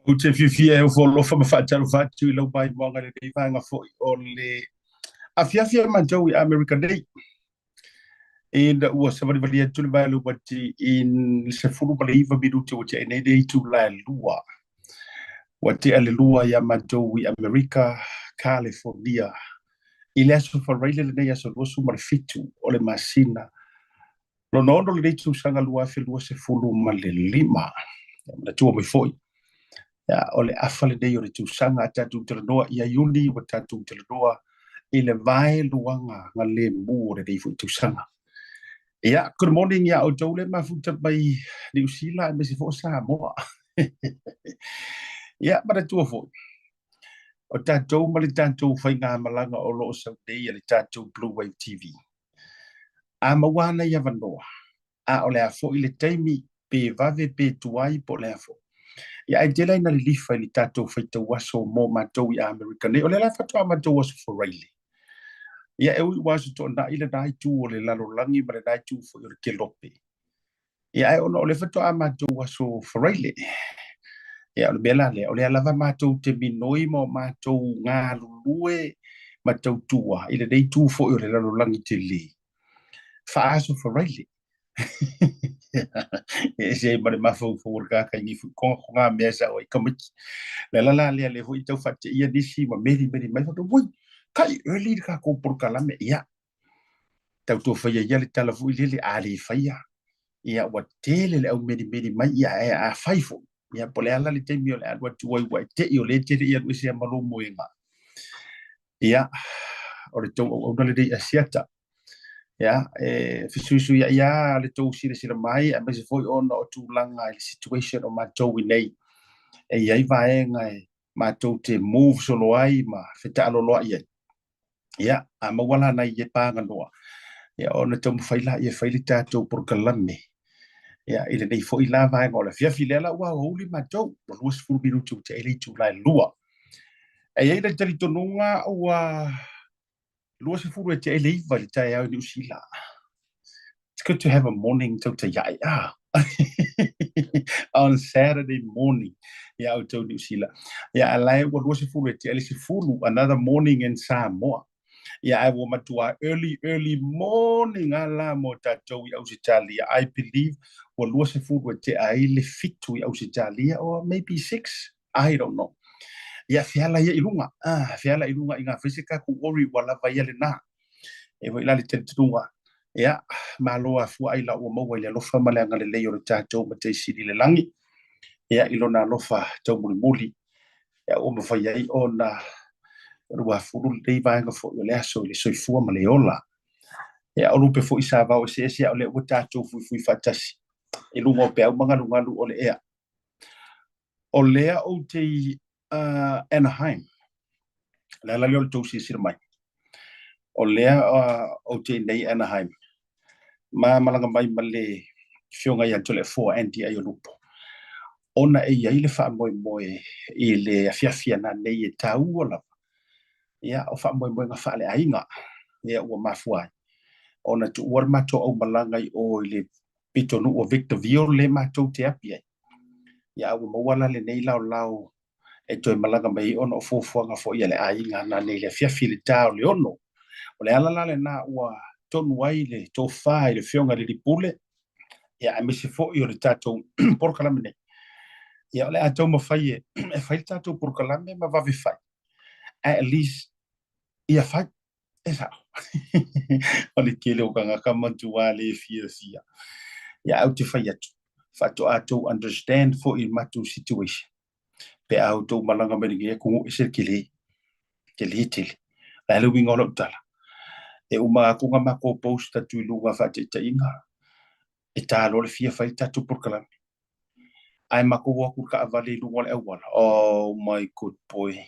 Ou te fiafia e ofo alofa ma faatalofa atu i lau maimoaga i lenei vaega foi o le afiafi a matou i Amerika nei. Ina ua savalivali atu le vae ati i le 19 minute ua tea nei le itula e 2. Ua tea le 2 ia matou i Amerika, California. I le aso Faraile lenei, aso 27 o le masina lona 6 lenei tausaga 2025. Manatua mai foi, ia, o le afa lenei o le tausaga a tatou talanoa ia Iuni, ua tatou talanoa i le vaeluaga galemu o lenei foi tausaga. Ia, good morning ia outou le mafuta mai Niu Sila aemaise foi o Samoa. Ia, manatua foi, o tatou ma le tatou faigamalaga o lo o sau nei a le tatou Blue Wave TV. A maua ana i avanoa, a o le a foi le taimi, pe vave pe tuai po o le a foi. Ia, ae tele ai na lilifa i le tatou faitau aso mo matou i Amerika nei. O lea la faatoa matou aso Faraile. Ia, e ui ua aso Toonai lena itu o le lalolagi ma lena itu foi o le kelope. Ia, ae ona o lea faatoa matou aso Faraile. Ia, o le mea la lea, o lea lava matou te minoi ma o matou galulue ma tautua i lenei itu foi o le lalolagi tele. Faa-aso Faraile. E ese ai ma le mafaufau o le tagata i nei foi konga mea sa o ai tamaiti. Le ala la lea, lea foi tau faateia nisi ma meli meli mai faapea, "Oi, kai early le tatou polokalame." Ia, tau faia ia le tala foi lele, a le faia, ia ua tele le au melimeli mai, ia ae a fai foi, ia po o le a la le taimi o le alu atu ai, ua e tei o lea e tele i alu ese ma lou moega. Ia, o le tou auauna lenei Asiata. Ia, e fesuisuiai lava le tou silasila mai, aemaise foi ona o tulaga i le situation o matou i nei. E i ai vaega e matou te move solo ai ma fetaaloloai ai. Ia, a maua la nai e paganoa, ia ona taumafai la ia fai le tatou polokalame. Ia, i lenei foi la vaega o le afiafi, lea la ua aoauli matou, ua 20 minute ua tea i le itula e 2. E i ai le talitonuga ua 20 e tea i le 9 i le taeao i Niu Sila. It's good to have a morning tautaiai ah. On Saturday morning ia outou Niu Sila. Ia, a lae ua 20 e tea i le 10, another morning in Samoa. Ia, ae ua matua early, early morning a la mo tatou i Ausetalia. I believe ua 20 e tea ai le 7 i Ausetalia, or maybe 6. I don't know. Ia, feala ia i luga. Ah, feala i luga i ngā whaise ka ku ori ua lava ia le nā. E foi la le talitonuga. Ia, malo a fua ai la ua maua i le alofa ma le agalelei o le tatou Matai Sili i le lagi. Ia, i lona alofa taumulimuli. Ia, ua mafai ai ona luafulu lenei vaega foi o le aso i le soifua ma le ola. Ia, o lupe foi sa vao eseese a o lea ua tatou fuifui faatasi i luga o peau ma galugalu o le ea. O lea ou te i Anaheim. Le ala lea o le tou silasila mai. O lea ou te i nei Anaheim. Ma malaga mai ma le afioga ia Toleafoa Andy Aiolupo. Ona e i ai le faamoemoe i le afiafi ana nei e taua lava. Ia, o faamoemoega faaleaiga. Ia, ua mafua ai ona tuua le matou aumalaga i o i le pitonuu o Victorville le matou te api ai. Ia, a ua maua la lenei laolao e toe malaga mai ai ona o fuafuaga foi a le aiga na nei le afiafi i le ta o le 6. O le ala la lena ua tonu ai le tofa i le afioga i le Pule, ia, aemaise foi o le tatou polokalame nei. Ia, o le a taumafai e fai le tatou polokalame ma vave fai. At least ia fai. E sao. O le tele o tagata matua le fiafia. Ia, au te fai atu. Faatoa tou understand foi i le matou situation. Pe a outou malaga mai lenei atunuu e se tele. Tele tele. O le a le uiga o lau tala? E uma atu na matou post atu i luga faataitaiga. E ta loa le fia fai le tatou polokalame. Ae matou o atu i le taavale i luga o le auala. Oh my good boy.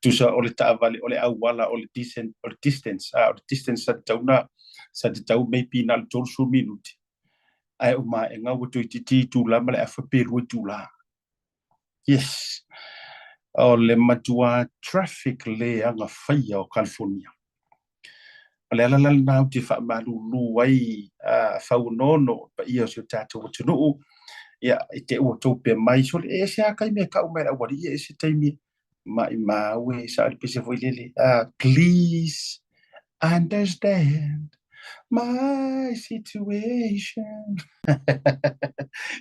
Tusa o le taavale, o le auala, o le decent, o le distance, ah, o le distance sa tatau na, sa tatau maybe na o le 30 minute. Ae uma aega ua toeitiiti itula ma le afa pe 2 itula. Yes. O le matua traffic le agafaia o California. O le ala la lena ou te faamalulu ai fauonono paia o si o tatou atunuu. Ia, i te ua tou pea mai, sole, e ese a taimi e kau mai le aualii, e ese taimi maimau e sa le pese foi lele. Please understand my situation.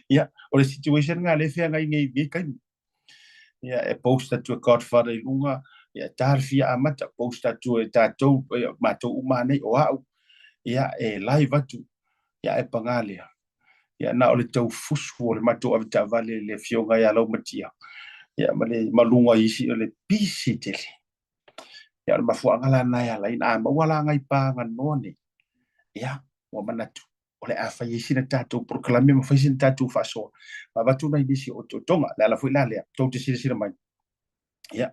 Ia, o le situation nga le feagai nei i lenei taimi. Ia, e post atu e Godfather i luga, ia, ta le fia amata, post atu e tatou, ia, matou uma nei, o au, ia, e live atu, ia, e paga lea. Ia, na o le taufusu o le matou avetaavale i le afioga ia Laumatia, ia, ma le maluga i isi, o le pisi tele. Ia, o le mafuaaga la lena e ala ai ona a maua la nai pa aganoa nei, ia, ua manatu, o le a fai ai sina tatou polokalame ma fai sina tatou faasoa ma avatu nai nisi o otootoga. Le ala foi la lea, tou te silasila mai, ia,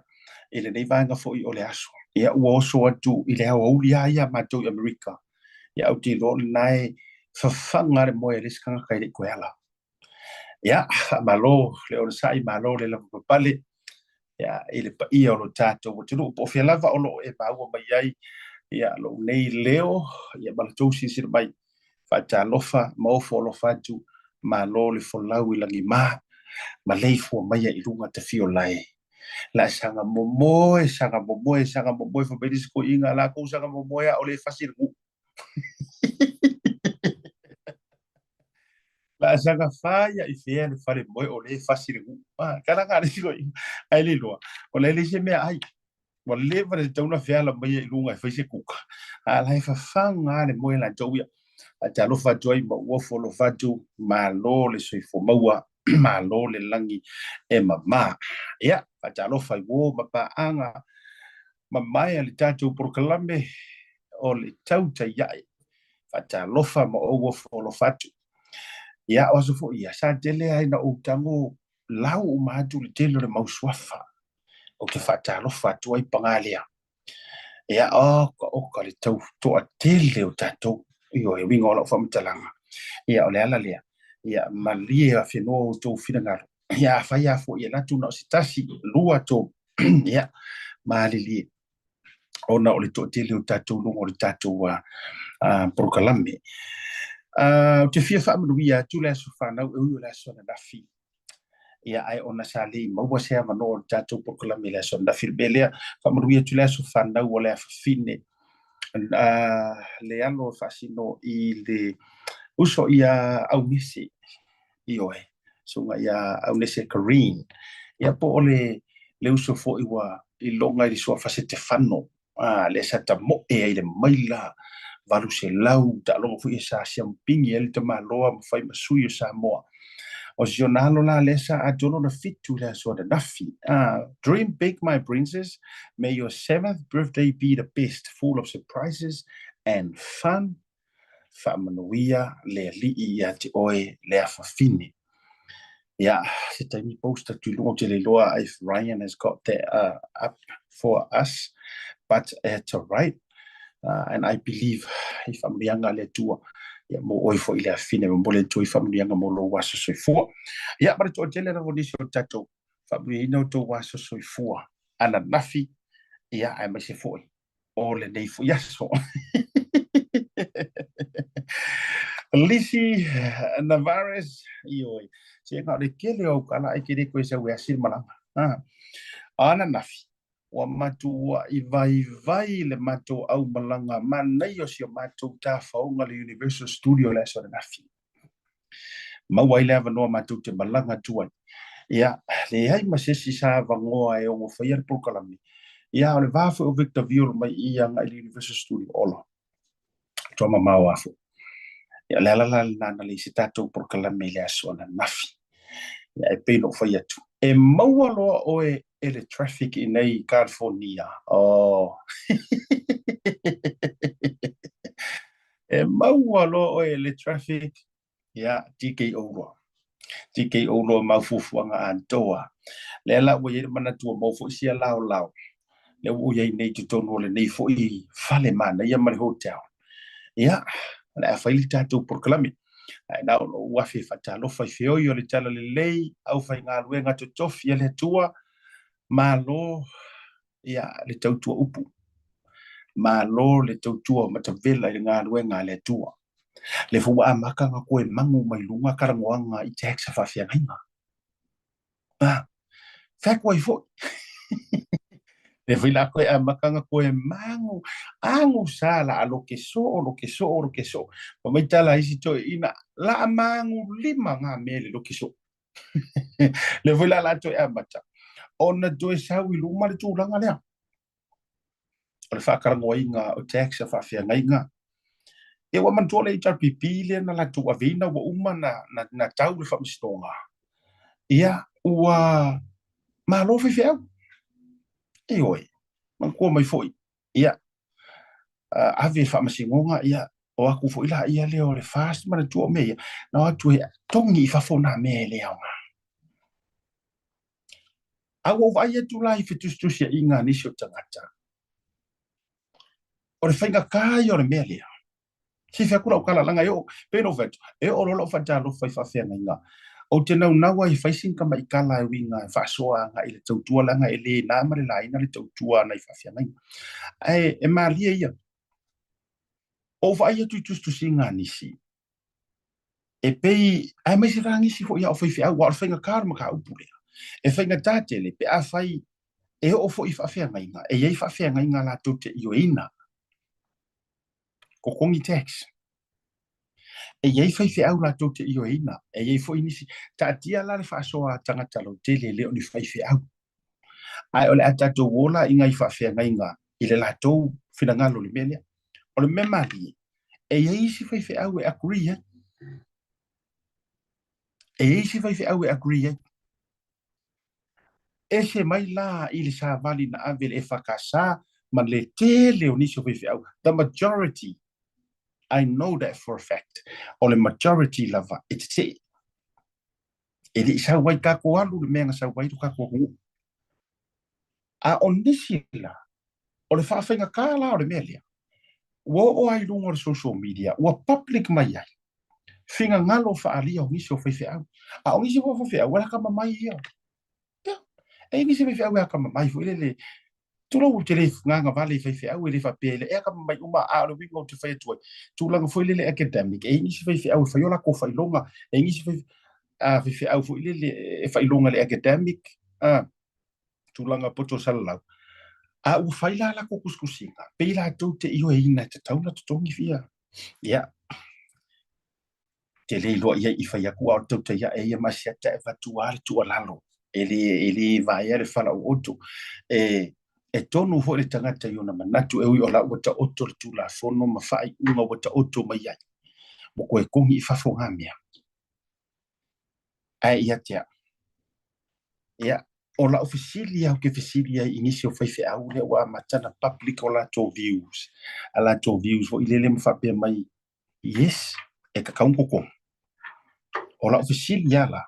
i lenei vaega foi o le aso, ia, ua oso atu i le aoauli lava ia a matou i Amerika, ia, ou te iloa o lena e fafaga le moe a le isi tagata e le i toe ala. Ia, faamalo le onosai, malo le lavapapale, ia, i le paia o lo tatou atunuu, po o fea lava o lo o e maua mai ai ia lou nei leo, ia ma le tou silasila mai. Faatalofa ma ofo alofa atu, malo le folau i lagima, ma leifua maia i luga tafiolae. La saga momoe, saga momoe, saga momoe, fai mai le isi toeaina, latou saga momoe a o le fasi le nuu. La saga fai i fea le fale moe o le fasi le nuu. Ah, kala ka le siko ai le loa. O le le se mea ai. Ua leva le tatau ona feala mai i luga e fai se kuka. A la e fafaga le moe latou ia. Faatalofa atu ai ma ou ofo alofa atu, malo le soifua maua, malo le lagi e mama. Ia, faatalofa i uo ma paaga mamae a le tatou polokalame o le Tautai Ae. Faatalofa ma ou ofo alofa atu. Ia, o aso foi ia, sa tele ai na ou tago lau uma atu le tele o le mau suafa. Ou te faatalofa atu ai paga lea. Ia, oka oka le tau toatele o tatou. Ioe, uiga o lau faamatalaga. Ia, o le ala lea. Ia, malie afenoa outou finagalo. Ia, afai lava foi e alu atu na o se tasi, lua, tolu. Ia, malilie ona o le toatele o tatou luga o le tatou polokalame. Ou te fia faamanuia atu le aso fanau e ui o le aso ananafi. Ia, ae ona sa le i maua se avanoa o le tatou polokalame i le aso ananafi. O le mea lea, faamanuia atu le aso fanau o le afafine le alo e faasino i le uso ia Aunese. Ioe, susuga ia Aunese Kareen. Ia po o le le uso foi ua iloga i le suafa Setefano, a, lea sa tamoe ai i le maila 800 taaloga foi sa siamupini ai le tamaloa ma fai ma sui o Samoa. O si ona alo la lea sa atoa lona fitu i le aso ananafi. Dream big, my princess. May your seventh birthday be the best, full of surprises and fun. Faamanuia le Alii ia te oe le afafine. Ia, se taimi post atu i luga, ou te le iloa if Ryan has got that up for us, but it's alright. And I believe i faamanuiaga a le Atua ia mo oe foi le afafine, momoli atu ai faamanuiaga mo lou aso soifua. Ia, ma le toatele lava o nisi o tatou faamanuiaina outou aso soifua ananafi, ia, aemaise foi o lenei foi aso. Lisi Navarez, ioe, se na o le tele o au tala ai ke le toe sau e asi le malaga. Ah. Ananafi, ua matuai vaivai le matou aumalaga manaia o si o matou tafaoga le Universal Studio le aso ananafi. Maua ai le avanoa matou te malaga atu ai. Ia, leai ma se isi sa avanoa e ono faia le polokalame. Ia, o le va foi o Victor Viol mai i agai i le Universal Studio, ola, matua mamao lava foi. Ia, o le ala la lena na leai se tatou polokalame i le aso ananafi. Ia, e pei ona ou fai atu, e maua loa oe e le traffic i nei i California. Oh. E maua loa oe e le traffic, ia, TKO loa. TKO loa mau fuafuaga atoa. Lea la ua i ai le manatu ua maua foi sia laolao, lea ua ou i ai nei i totonu o lenei foi fale manaia ma le hotel. Ia, o le a fai le tatou polokalame. Ae na ona ou afe faatalofa i feoi o le talalelei, aufaigaluega totofi a le Atua, malo ia le tautua upu, malo le tautua matavela i le galuega a le Atua. Lea foi ua amata ona toe magu mai luga talanoaga i tax a faafeagaiga. Ah, fai atu ai foi. Lea foi la toe amata ona toe magu, agu sa la a loke soo, loke soo, loke soo. Fai mai tala a isi toeaiina, la a magu lima ngā mea i le loke soo. Lea foi la la toe amata ona toe sau i luma le tulaga lea o le faatalanoaina o tax a faafeagaiga. Ia ua manatua le HRPP lea na latou aveina ua uma na, na, na tau le faamasinoga. Ia, ua malo faifeau. Ioe, manatua mai foi. Ia, ave le faamasinoga, ia, o atu foi la ia lea o le FAST manatua o mea ia, na o atu e togi i fafo nā mea e le aoga. A ua ou vaai atu la i fetusitusiaiga a nisi o tagata, o le faigata ia o le mea lea. Se i fai atu lau tala, leaga e oo, pei ona ou fai atu, e oo loa lau faatalofa i faafeagaiga, ou te naunau ai e fai sina tamaitala e uiga e faasoa agai i le tautua, leaga e le na ma le laina le tautua a nai faafeagaiga. Ae e malie ia. Ou vaai atu i tusitusiga a nisi, e pei, aemaise la nisi foi a o faifeau, aua o le faigata o le mataupu lea. E faigata tele pe afai e oo foi i faafeagaiga, e i ai faafeagaiga latou te ioeina totogi tax. E i ai faifeau latou te ioeina, e i ai foi nisi. Taatia la le faasoa a tagata lautele e le o ni faifeau. Ae o le a tatou o la i nai faafeagaiga i le latou finagalo i le mea lea. O le mea malie, e i ai isi faifeau e agree ai. E i ai isi faifeau e agree ai. Ese mai la i le savali na ave i le EFKS ma le tele o nisi o faifeau, the majority, I know that for a fact, o le majority lava e tetee. E le i sau ai tatou alu le mea na sau ai lo tatou atunuu. A o nisi la, o le faafaigata la o le mea lea, ua oo lava i luga o le social media, ua public mai ai finagalo faaalia o nisi o faifeau. A o nisi foi o faifeau, ua akamamai ia. Ia, e i ai nisi faifeau e akamamai foi lele, tulou ou te le gagavale i faifeau, e le faapea e akamamai uma, a o le uiga ou te fai atu ai, tulaga foi lele academic, e i ai nisi faifeau e fai o latou faailoga, e i ai nisi faifeau foi lele e faailoga i le academic, tulaga poto salalau. A ua fai la latou tusitusiga, pei latou te ioeina e tatau ona totogi fia. Ia, te le iloa i ai i fai atu a o le tautai ae ia ma siata e avatu lava le tuualalo. E le, e le vaea le fala o oto. E, e tonu foi le tagata i ona manatu e ui o la ua taoto le Tulafono ma faaiuga ua taoto mai ai. Ua toe togi i fafo ngā mea. Ae ia te au. Ia, o lau fesili au ke fesili ai i nisi o faifeau lea ua amata ona public o latou views, a latou views foi lele ma faapea mai, yes, e tatau ona totogi. O lau fesili lava la,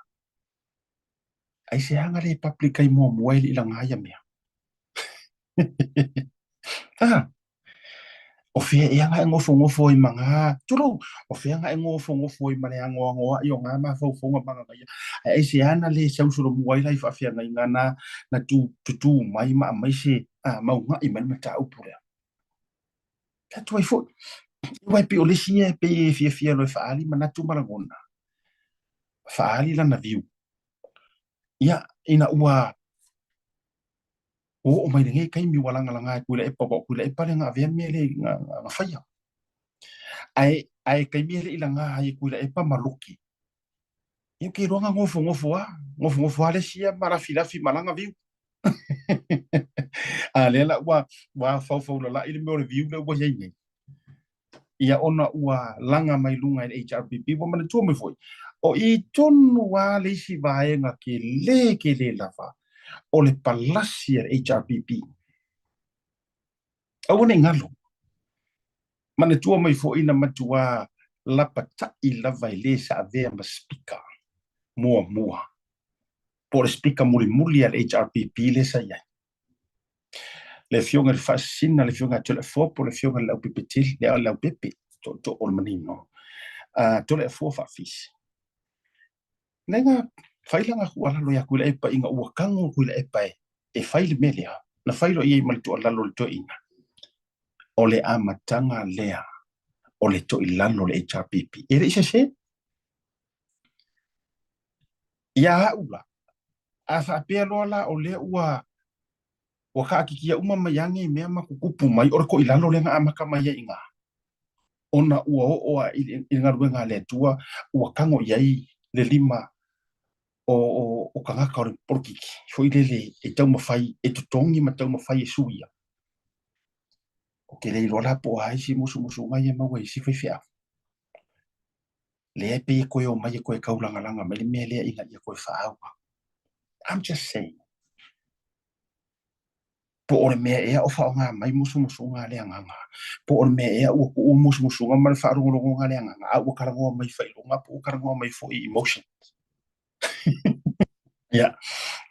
aisea na le public ai muamua e le i laga ia mea? Ah, o fea ea na e nofonofo ai ma ngā, tulou, o fea na e nofonofo ai ma le anoanoa'i o ngā mafaufauga magagaia, ae aisea na le sau solomua ai la i faafeagaiga na, na tu, tutū mai ma aumai se, ah, mauga'i mai le mataupu lea. Fai atu ai foi, aua e pei o le isi ia e pei e fiafia loa e faaali manatu ma lagona, faaali lana view. Ia, ina ua oo mai lenei taimi ua lagalaga e Tuilaepa, aua o Tuilaepa lea na avea le mea lea na faia. Ae, ae taimi e le i laga ai e Tuilaepa ma Loki, ia ou te iloa na nofonofo lava, nofonofo lava le isi ia ma lafilafi ma lana view. A lea la ua, ua faufaulalai le mea o le view lea ua i ai nei. Ia ona ua laga mai luga e le HRPP, ua manatua mai foi, o i tonu lava le isi vaega tele tele lava o le palasi a le HRPP. Aua ne i galo. Manatua mai foi na matuā lapata'i lava e le sa avea ma Speaker muamua, po o le Speaker mulimuli a le HRPP lea sa i ai. Le Afioga i le Faasisina, le Afioga ia Toleafoa po o le Afioga i le Leaupepe tele, le Leaupepe, tootoo o le manino, Toleafoa Faafisi. Nai fai lana tuualalo ia Tuilaepa ina ua tago Tuilaepa e, e fai le mea lea, na fai loa i ai ma le tuualalo i le toeaina. O le amataga lea O le toilalo o le HRPP. E le i sese. Ia au la, a faapea loa la o lea ua ua kaʻakikia uma mai age i mea ma kukupu mai, o le koʻilalo lea na amata mai ai i ina, ona ua oo a i le galuega a le Atua, ua tago i ai le lima o tagata o le polokiki foi lele e taumafai e totogi ma taumafai e suia. Ou te le iloa la po o a isi musumusuga ia e maua i isi faifeau. Lea e pei e toe omai e toe taulagalaga mai le mea lea ina ia toe faaauau. I'm just saying. Po o le mea ea o faaaoga mai musumusuga a le agaga, po o le mea ea ua tuu musumusuga ma le faalogologoga a le agaga, a ua talanoa mai faailoga po ua talanoa mai foi i emotions. Ia,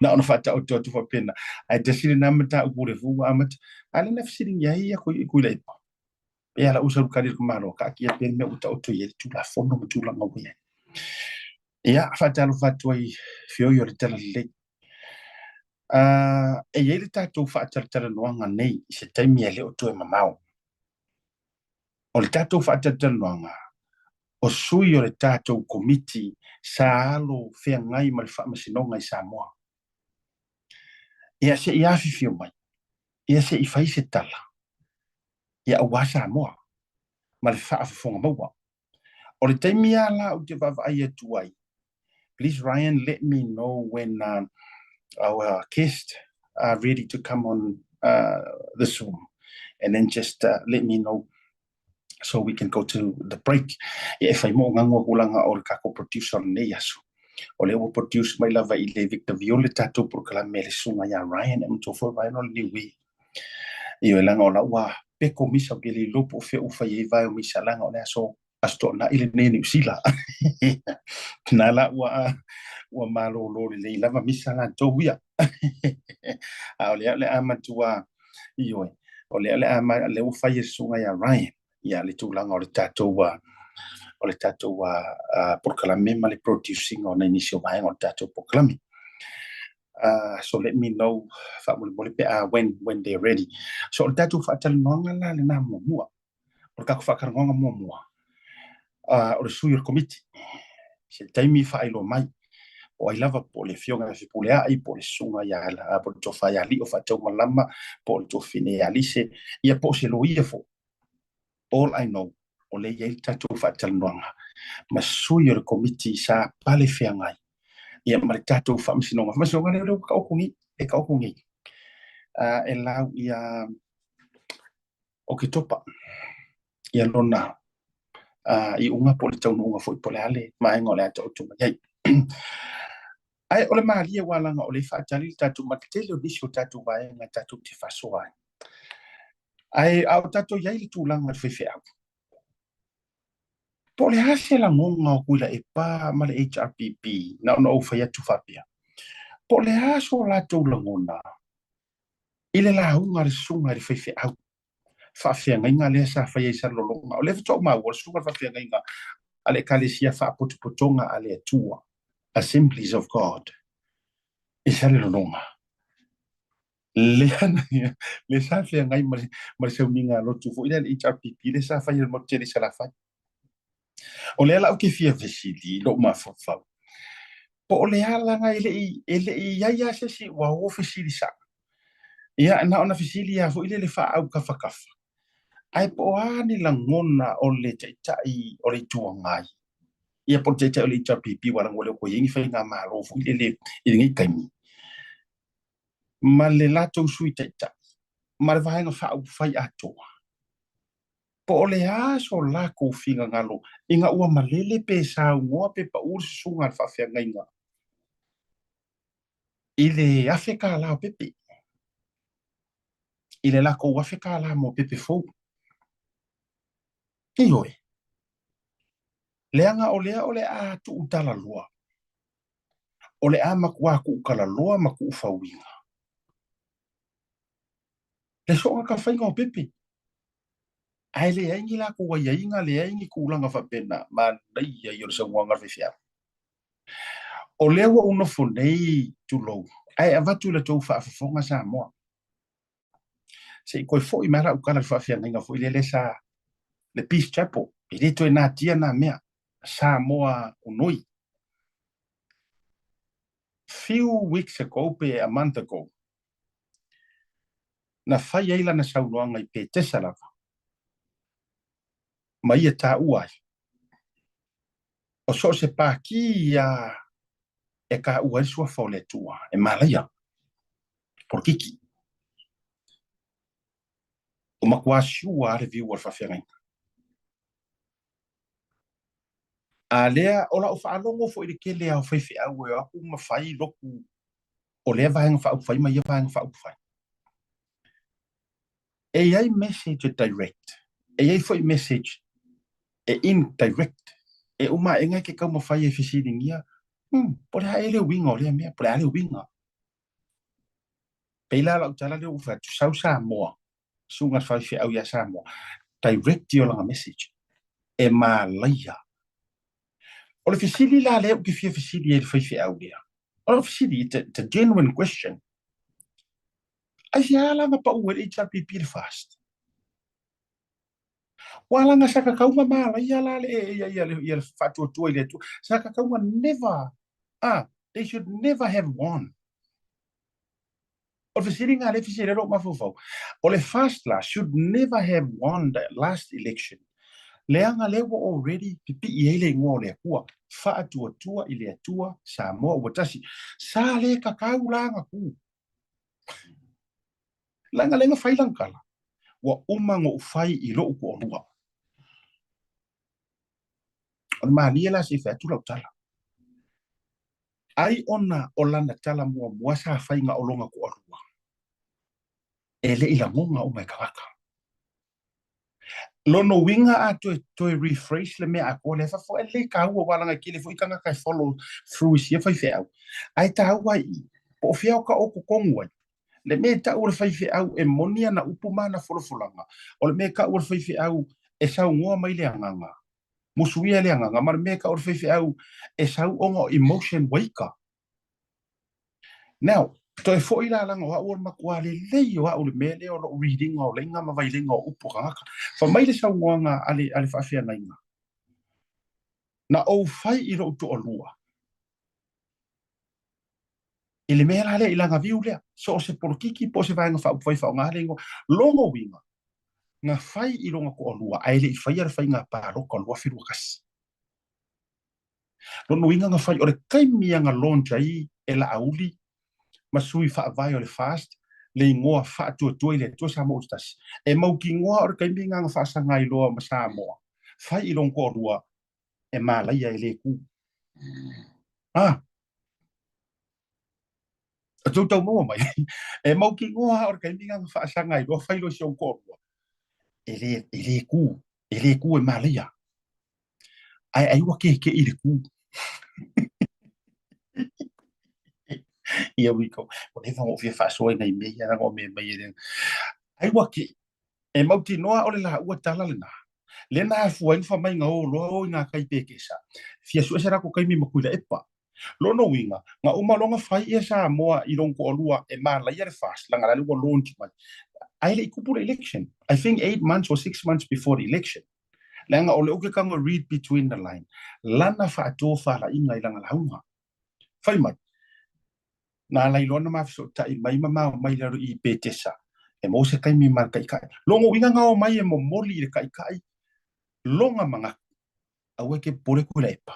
na ona faataoto atu faapena. Ae tasi lena mataupu o lea foi ua amata. A lea na fesiligia ai ia Tuilaepa. Pe ala usa lukali le Malo, kaatia pea le mea ua taoto i ai le Tulafono ma tulaga ua i ai. Ia, faatalofa atu ai feoi o le Talalelei. E i ai le tatou faatalatalanoaga nei i se taimi e le o toe mamao. O le tatou faatalatalanoaga, o sui o le tatou Komiti sa alo feagai ma le Faamasinoga i Samoa. Ia se i afifio mai, ia se i fai se tala, ia aua Samoa ma le faafofoga maua. O le taimi lava la ou te vaavaai atu ai, please Ryan let me know when our guest are ready to come on the Zoom and then just let me know so we can go to the break. Ia e fai mo ngagu aku langa o le tatou producer o lenei aso. O lea ua produce mai lava i le Victor Viole tatou polokalame le susuga ia Ryan e matua foi Ryan o le Niue. Ioe leaga o la ua peko misa ou te le iloa po o fea ua fai ai vae o misa leaga o le aso Aso Toonai lenei i Niu Sila. Na la ua malolo lelei lava misa latou ia. A o lea o le a matua, ioe, o lea o le a lea ua fai e le susuga ia Ryan ia le tulaga o le tatou polokalame ma le producing o nai nisi o vaega o le tatou polokalame. So let me know faamolemole pe a when they're ready. So o le tatou faatalanoaga la lena muamua. O le tatou faatalanoaga muamua, o le sui o le Komiti. Se taimi faailoa mai, po o ai lava, po o le Afioga ia Fepuleai, po o le Susuga ia, po o le Tofa ia Lio Faataumalama, po o le Tuafafine ia Lise, ia po o se loia foi. All I know, o lea e i ai le tatou faatalanoaga ma sui o le Komiti sa pale feagai ia ma le tatou Faamasinoga. Faamasinoga lea ua taoto nei, e taoto nei. E lau ia Oketopa ia lona iuga po o le taunuuga foi po o le a le vaega o le a taoto mai ai. Ae o le malie aua leaga o lea e faatali le tatou ma le tele o nisi o tatou vaega tatou te faasoa ai. Ae a o tatou i ai i le tulaga o le faifeau, po o le a se lagona o Tuilaepa ma le HRPP, na ona ou fai atu faapea, po o le a so latou lagona i le lauga a le susuga i le faifeau faafeagaiga lea sa faia i Salelologa. O lea faatoa ou maua, o le susuga i le faafeagaiga a le Ekalesia Faapotopotoga a le Atua, Assemblies of God, i Salelologa. Lea, lea sa feagai ma le sauniga lotu foi lea a le HRPP lea sa faia i le motu tele i Salafai. O lea la ou te fia fesili i lou mafaufau, po o le a leaga e le i i ai lava se isi ua o fesili sao. Ia, na ona fesili lava foi lea le faaaukafakafa. Ae po o a ni lagona o le Taitai o le Itu Agai, ia po o le Taitai o le HRPP, aua leaga ua le o toe i ai ni faigamalo foi lele i lenei taimi, ma le latou Sui Taitai, ma le Vaega Faaupufai atoa. Po o le a so latou finagalo ina ua malele pe saunoa pe pau le susuga a le faafeagaiga i le $1,000 o pepe, i le latou $1,000 mo pepe fou. Ioe, leaga o lea o le a tuutalaloa, o le a matua tuutalaloa ma tuufauina le soona tafaiga o pepe. Ae leai ni latou aiaiga, leai ni tulaga faapena, manaia ia o le saunoaga a le faifeau. O lea ua ou nofo nei, tulou, ae avatu i la outou faafofoga Samoa. Se i toe foi mai lau tala i le faafeagaiga foi lea sa le Peace Chapel. E le toe natia nā mea. Samoa Unui. Few weeks ago pe a month ago, na fai ai lana saunoaga i Petesa lava, ma ia taua ai, o so o se pākī ia e kāua ai le suafa o le Atua, e malaia, polokiki. O makuā sure a le viu o le faafeagaiga. A lea, o lau faalogo foi i le tele lava o faifeau e o atu ma fai lotu o lea vaega faaupufai ma ia vaega faaupufai. E i ai message e direct, e i ai foi message e indirect. E uma aʻega e ke taumafai e fesiligia, po o le a ea le uiga o lea mea, po o le a le uiga. Pei la lau tala lea ua ou fai atu, sau Samoa, susuga i le faifeau ia Samoa, direct ia o lana message, e malaia. O le fesili la lea ou te fia fesili ai i le faifeau lea, o lau fesili, it's a genuine question, aisea la na pau ai le HRPP i le FAST? Ua laga sa tatau na malaia la le ia ia ia le faatuatua i le Atua. Sa tatau na never ah they should never have won. O le fesiliga lea e fesili ai lou mafaufau, o le FAST la should never have won the last election leaga lea ua already pipii ai le igoa o le Atua, faatuatua i le Atua Samoa ua tasi. Sa le tatau la na tu. Leaga lea na fai lana tala, ua uma ona ou fai i lou toalua. O le malie la se i fai atu lau tala. Ai ona o lana tala muamua sa fai na o lona toalua, e le i lagona uma e tagata. Lona uiga a toe, toe rephrase le mea atoa lea, fafo e lelei taua aua leaga e tele foi tagata e follow through i sia faifeau. Ae taua ai i, po o fea o ka o totonu ai. Le mea e tau o le faifeau e moni ana upu ma ana folafolaga, o le mea e tau o le faifeau e saunoa mai le agaga, musuia le agaga, ma le mea e tau o le faifeau e sau ona o emotion waika. Now, toe foi la leaga o au o le matua lelei o au i le mea lea o lou read-iga o leiga ma vaileiga o upu a tagata. Fai mai le saunoaga a le, a le faafeagaiga, Na ou fai i lou toalua, i le mea la lea i lana viu lea, so o se polokiki po o se vaega faaupufai faaaoga le igoa, lona uiga, na fai i lona toalua ae le i faia le faiga palota o le 2021. Lona uiga na fai o le taimi ia na launch ai e Laauli ma sui faavae o le FAST le igoa Faatuatua i le Atua Samoa Tutoatasi. E mautinoa o le taimi lena na faasaga ai loa ma Samoa fai i lona toalua e malaia e le tu. Ah! A tou tau maua mai. E mautinoa o le taimi lena na faasaga ai loa fai loa i si ou toalua e le, e le tu, e le tu e malaia. Ae ai ua kekeʻi le kū. Here we go. Ua leva ona ou fia faasoa i nai mea ia leaga o mea mai e le... Ai ua keʻi. E mautinoa ʻaʻole lāua tala lenā. Lea na afua ai na fai mai na o loa o i ngā kai pekesa. Fia sue se latou taimi ma Tuilaepa. Lona uiga, na uma loa na fai ia Samoa i lona toalua e malaia le FAST, leaga la le ua launch mai. Ae le i tupu le election. I think 8 months or 6 months before the election. Leaga o le oke kanga read between the line. Lana faatofalaiga i lana lauga. Fai mai, na ala ai loa na ma fesootai mai ma ma omai i lalo i Petesa, e maua se taimi ma le taitai. Lona uiga na omai e momoli i le taitai lona manatu, aua e te popole Tuilaepa.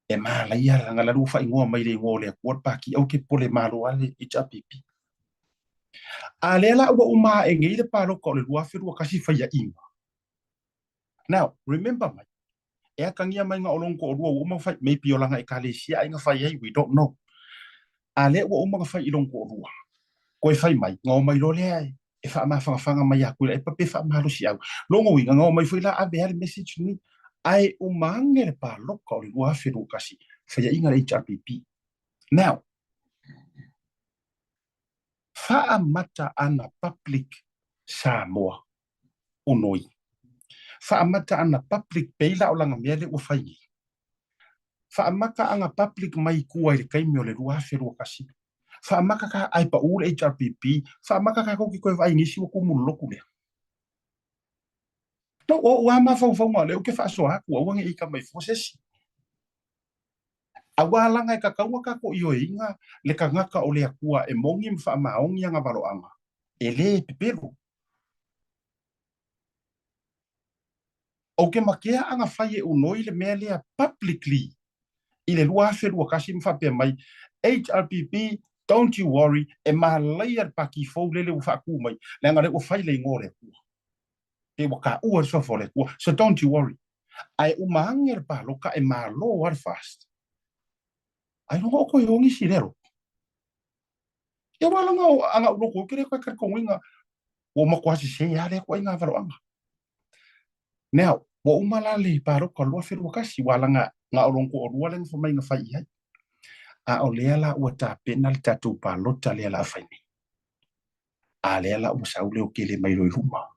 E malaia leaga la le ua faaigoa mai i le igoa o le Atua le Pāti, aua e te popole malo lava le HRPP. A lea la ua uma ae nei le palota o le 2021 faiaʻiga. Now, remember mai, e atagia mai na o lona toalua ua uma ona fai, maybe o lana ekalesia ai na fai ai, we don't know. A lea ua uma ona fai i lona toalua, koe fai mai, na omai loa lea e faamafanafana mai ia Tuilaepa pe faamalosiau. Lona uiga, na omai foi la ave lava le message lenei, ae uma ane le palota o le 2021, faiaʻiga le HRPP. Now, faamata ana public Samoa unoi. Faamata ana public pei la o lana mea lea ua fai nei. Faamata ana public mai i tua i le taimi o le 2021. Faamata ka ae pau le HRPP, faamata tatou ke toe vaai i nisi ua tumu i le lotu lea. No, o ua mafaufauga o lea ou te faasoa atu, aua ne i ika mai fua se isi. Aua laga e tatau ona tatou ioeina le tagata o le Atua e moni ma faamaoni ana valoaga, e le pepelo. Ou te matea ana fai e unoi le mea lea publicly i le 2021 ma faapea mai, HRPP, don't you worry, e malaia le pati fou lele ua faatu mai, leaga lea ua fai le igoa o le Atua. Pe ua taua le suafa o le Atua. So don't you worry. Ae uma ane le paloka e malo lava le FAST. Ailoga o koe o nisi lea loto. Ia ua laga o ana ou loko ke le koe talitonuina ua matua sese lava lea ituaiga valoaga. Now, ua uma la le paloka 2021, ua laga na o lona toalua lea na fai mai na fai i ai. A o lea la ua tapena le tatou palota lea la a fai nei. A lea la ua sau leo tele mai loa i luma.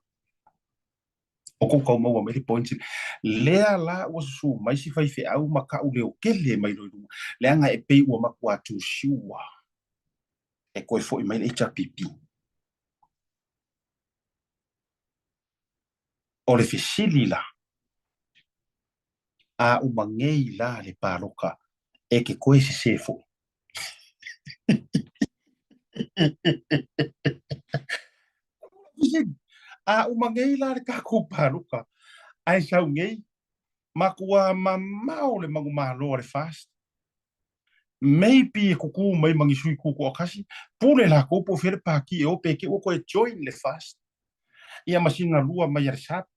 O kou kau maua mai le point lea la ua susu mai si faifeau ma ka'u leo tele mai loa i luma, leaga e pei ua matua tusiua e toe fo'i mai le HRPP. O le fesili la, a uma nei la le paloka e te toe sesē fo'i? A uma nei la le tatou paloka, ae sau nei, matua mamao le manumalo a le FAST. Maybe e kukū mai ma ni sui tutoatasi, pule latou po o fea le pati e o pe te ua toe join le FAST. Ia ma sina lua mai a le SAP,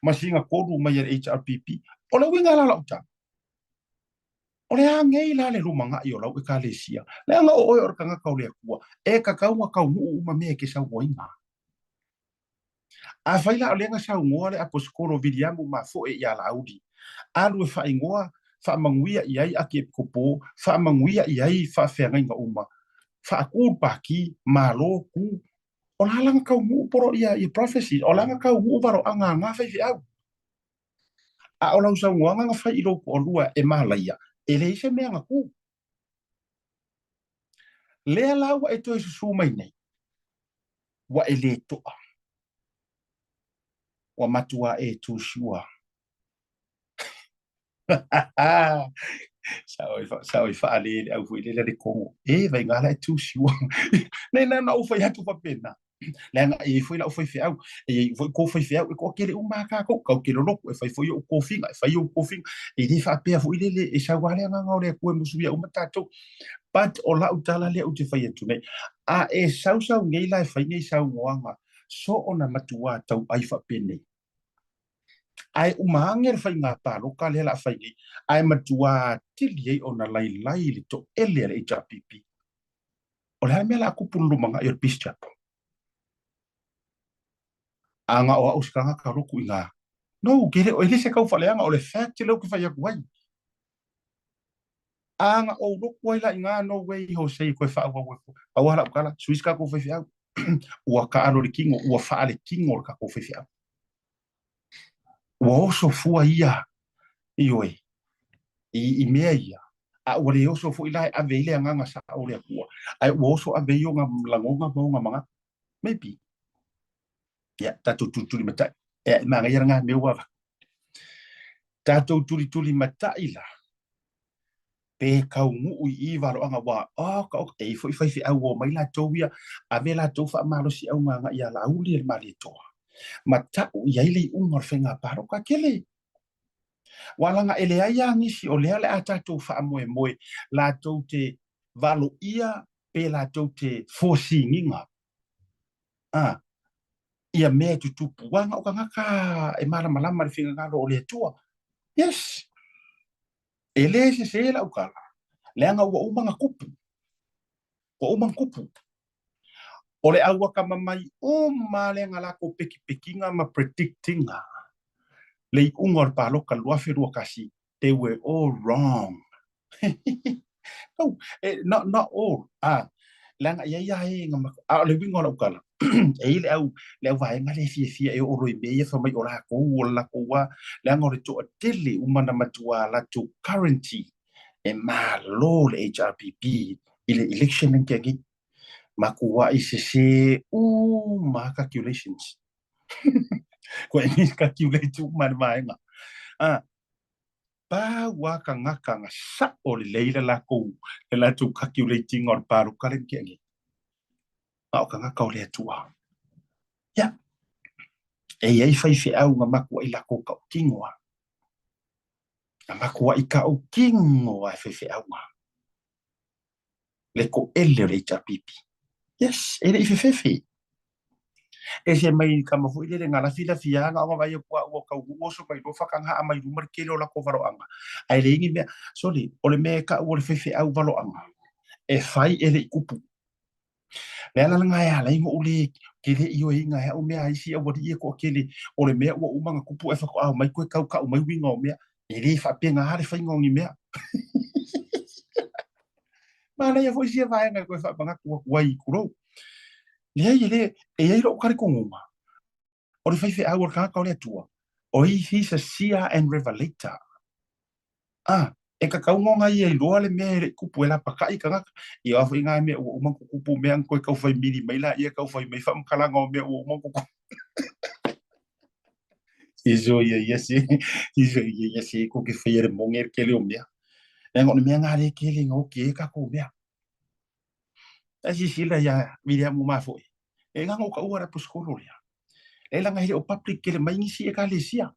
ma sina tolu mai a le HRPP. O le uiga la o lau tala, O le a nei la le lumanaʻi o lau ʻEkalesia? Leaga o ʻoe o le tagata o le Akua, e tatau ona taunuu uma mea e te saunoaina. Afai la o lea na saunoa le Aposetolo Viliamu Mafoe iā Laauli, alu e faaigoa, faamanuia i ai Akiepikopo, faamanuia i ai faafeagaiga uma, faatu le pākī, malo, kū, o la la na taunuu polo ia prophecies, o la na taunuu valoaga a ngā faifeau. A o lau saunoaga na fai i lou toalua e malaia, e leai se mea na kū. Lea la ua e toe susū mai nei, ua e lē toa, ua matua e too sure. Sa oi faalē le au foi lele le Kongo. E vaiga la e too sure. Nei na na ou fai atu faapena. Leaga e i ai foi lau faifeau, e i ai foi kou faifeau, e toatele uma lava tatou, tatou te lolotu, e fai foi ou tofiga, e fai ou tofiga, e le faapea foi lele e sau lava le agaga o le Atua e musuia uma tatou. But o lau tala lea ou te fai atu nei, a e sausau nei la e fai nei saunoaga, so ona matuā tauai faapenei. Ae uma ane le faiga paloka lea o le a fai nei, ae matuā atili ai ona lailai le toele a le HRPP. O le a le mea o le a tupu i le lumanai o le Peace Chapel? A na o au se tagata lotu i ina. No, ke le, e le se taufaaleaga, o le fact lea ou te fai atu ai. A na ou lotu ai la i ina, no way Jose e toe faaauau ai fua. Pau lava lau tala, sui se tatou faifeau. Ua taalo le tino, ua faaletino le tatou faifeau. Ua oso fua ia, ioe, i, i mea ia, a ua le oso foi la e ave ai le agaga sao o le Atua, ae ua oso ave ai ona lagona ma ona manatu. Maybe. Ia, tatou tulitulimatai. Ea, e manaia lena mea ua avatu. Tatou tulitulimatai la, pe taunuu i i valoaga ua oka oka, e i ai foi faifeau ua omai latou ia, ave latou faamalosiauga agai ia Laauli e le Malietoa, ma tau i ai le iuga o le faiga palota tele. Ua laga e leai lava nisi o lea o le a tatou faamoemoe latou te valoia pe latou te fosiniga a ia mea e tutupu. Ua na o tagata e malamalama i le finagalo o le Atua. Yes! E le sesē lau tala, leaga ua uma ona tupu. Ua uma ona tupu. O le au akamamai uma lea na latou pekipekiga ma predictinga le iuga o le paloka 2021, they were all wrong. No, not, not all. Ah, leaga e i ai lava e na a o le uiga o lau tala, e i ai le au, le au vaega lea e fiafia e oo loa i mea ia fai mai o latou, o le latou lava, leaga o le toatele uma na matua latou currency e malo le HRPP i le election lea na tea nei. Matuai sesē uma lava calculations. Koe ni calculate uma le vaega. Ah, pau a kangaka nga sa'o lelei le lakou le latou calculate ina o le paloka le tea nei. A o kangaka o le Atua. Ia, e i ai faifeau na matua'i lakou ta'utino a. Na matua'i ta'utino a e faifeauga. Le to'ele o le HRPP. Yes, e le'i fefefe. E se mai kama foi lele nga lafi lafi anga ona vai aku a ua tau oso mai loa whakanga mai luma le kele o lako valoanga. Ai le ingi mea, sorry, o le mea ka ua le faifeau valoanga. E fai e le i kupu. Le ala langa e ala ingo ule ke le io inga he au mea isi au wali e ko kele o le mea ua uma nga kupu e whako au mai koe kau kau mai winga o mea e le whaapenga hale whainga o ni mea. Manaia foi sia vaega e koe whaapanga kua kua i kurou. Leai e le, e iai lou talitonuga, o le faifeau o le tagata o le Atua, o i he's a seer and revelator. Ah, e tatau ona ia iloa le mea e le i tupu e lapatai tagata. Ia o a foi na mea ua uma ona tutupu mea na toe taufai mili mai laia taufai mai faamatalaga o mea ua uma ona tutupu. Iso ia ia se, iso ia ia se ko ke whaia le monge le kele o mea. Leaga o le mea ngā le kele ngā o ke e kākou mea. Ae silasila ia Viliamu Mafoe, e ngā ngō ka ua le aposikolo lea. E langa hele o public kele mai nisi ekalesia.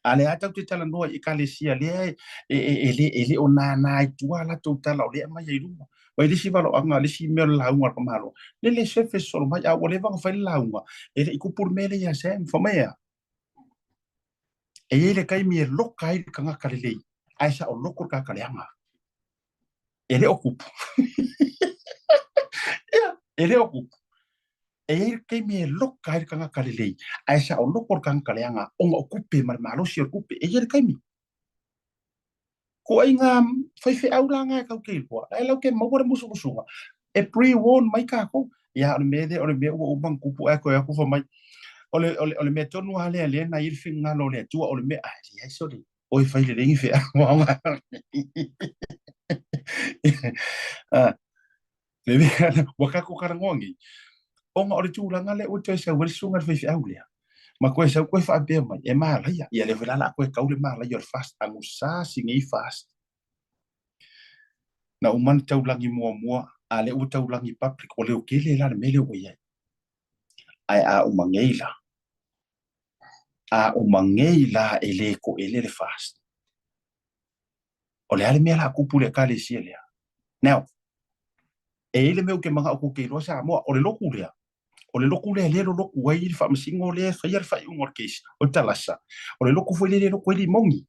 A le a tau te talanoa i ekalesia lea e, e, e, e, le, e le o nānā i tua latou tala o lea mai ai luma. Mai le isi valoanga, le isi mea o le lauga a le Malo. Le le sefe solo mai, a ua leva ona fai le lauga. E le i kupu le mea lea ia Sam, fa mai ea. E iai le taimi e loka ai le tagata lelei, ae saoloko le tagata leaga. E le o kupu. Ia, e le o kupu. E iai le taimi e loka ai le tagata lelei, ae saoloko le tagata leaga ona o kupe ma le malosi o le kupe. E iai le taimi. Ko ai ngā faifeau la ngā e kau ke iloa, e lau ke maua le musumusuga, e pre-warn mai kākou. Ia, o le mea lea, o le mea ua uma ona kupu ae koe aku fai mai. O le, o le, o le mea tonu lava lea lea na i ai le finagalo o le Atua, o le mea, ai, leai sole, oi fai lelei ni feau aoga. Ah, le mea lea, ua kākou talanoa nei, ona o le tulaga lea ua toe sau ai le susuga i le faifeau lea, ma toe sau toe faapea mai, e malaia. Ia lea foi la o le a toe tau le malaia o le FAST, agusa si nei FAST. Na uma ona taulagi muamua, a lea ua taulagi public, ua leotele la le mea lea ua i ai. Ae a uma nei la, a uma nei la e le toele le FAST. O le a le mea o le a tupu i le ekalesia lea? Now, e i ai le mea ou te manao tou te iloa Samoa, o le lotu lea, o le lotu lea lea e lolotu ai le faamasino lea e faia le faaiuga o le case, o le talasa, o le lotu foi lea e lotu ai limoni.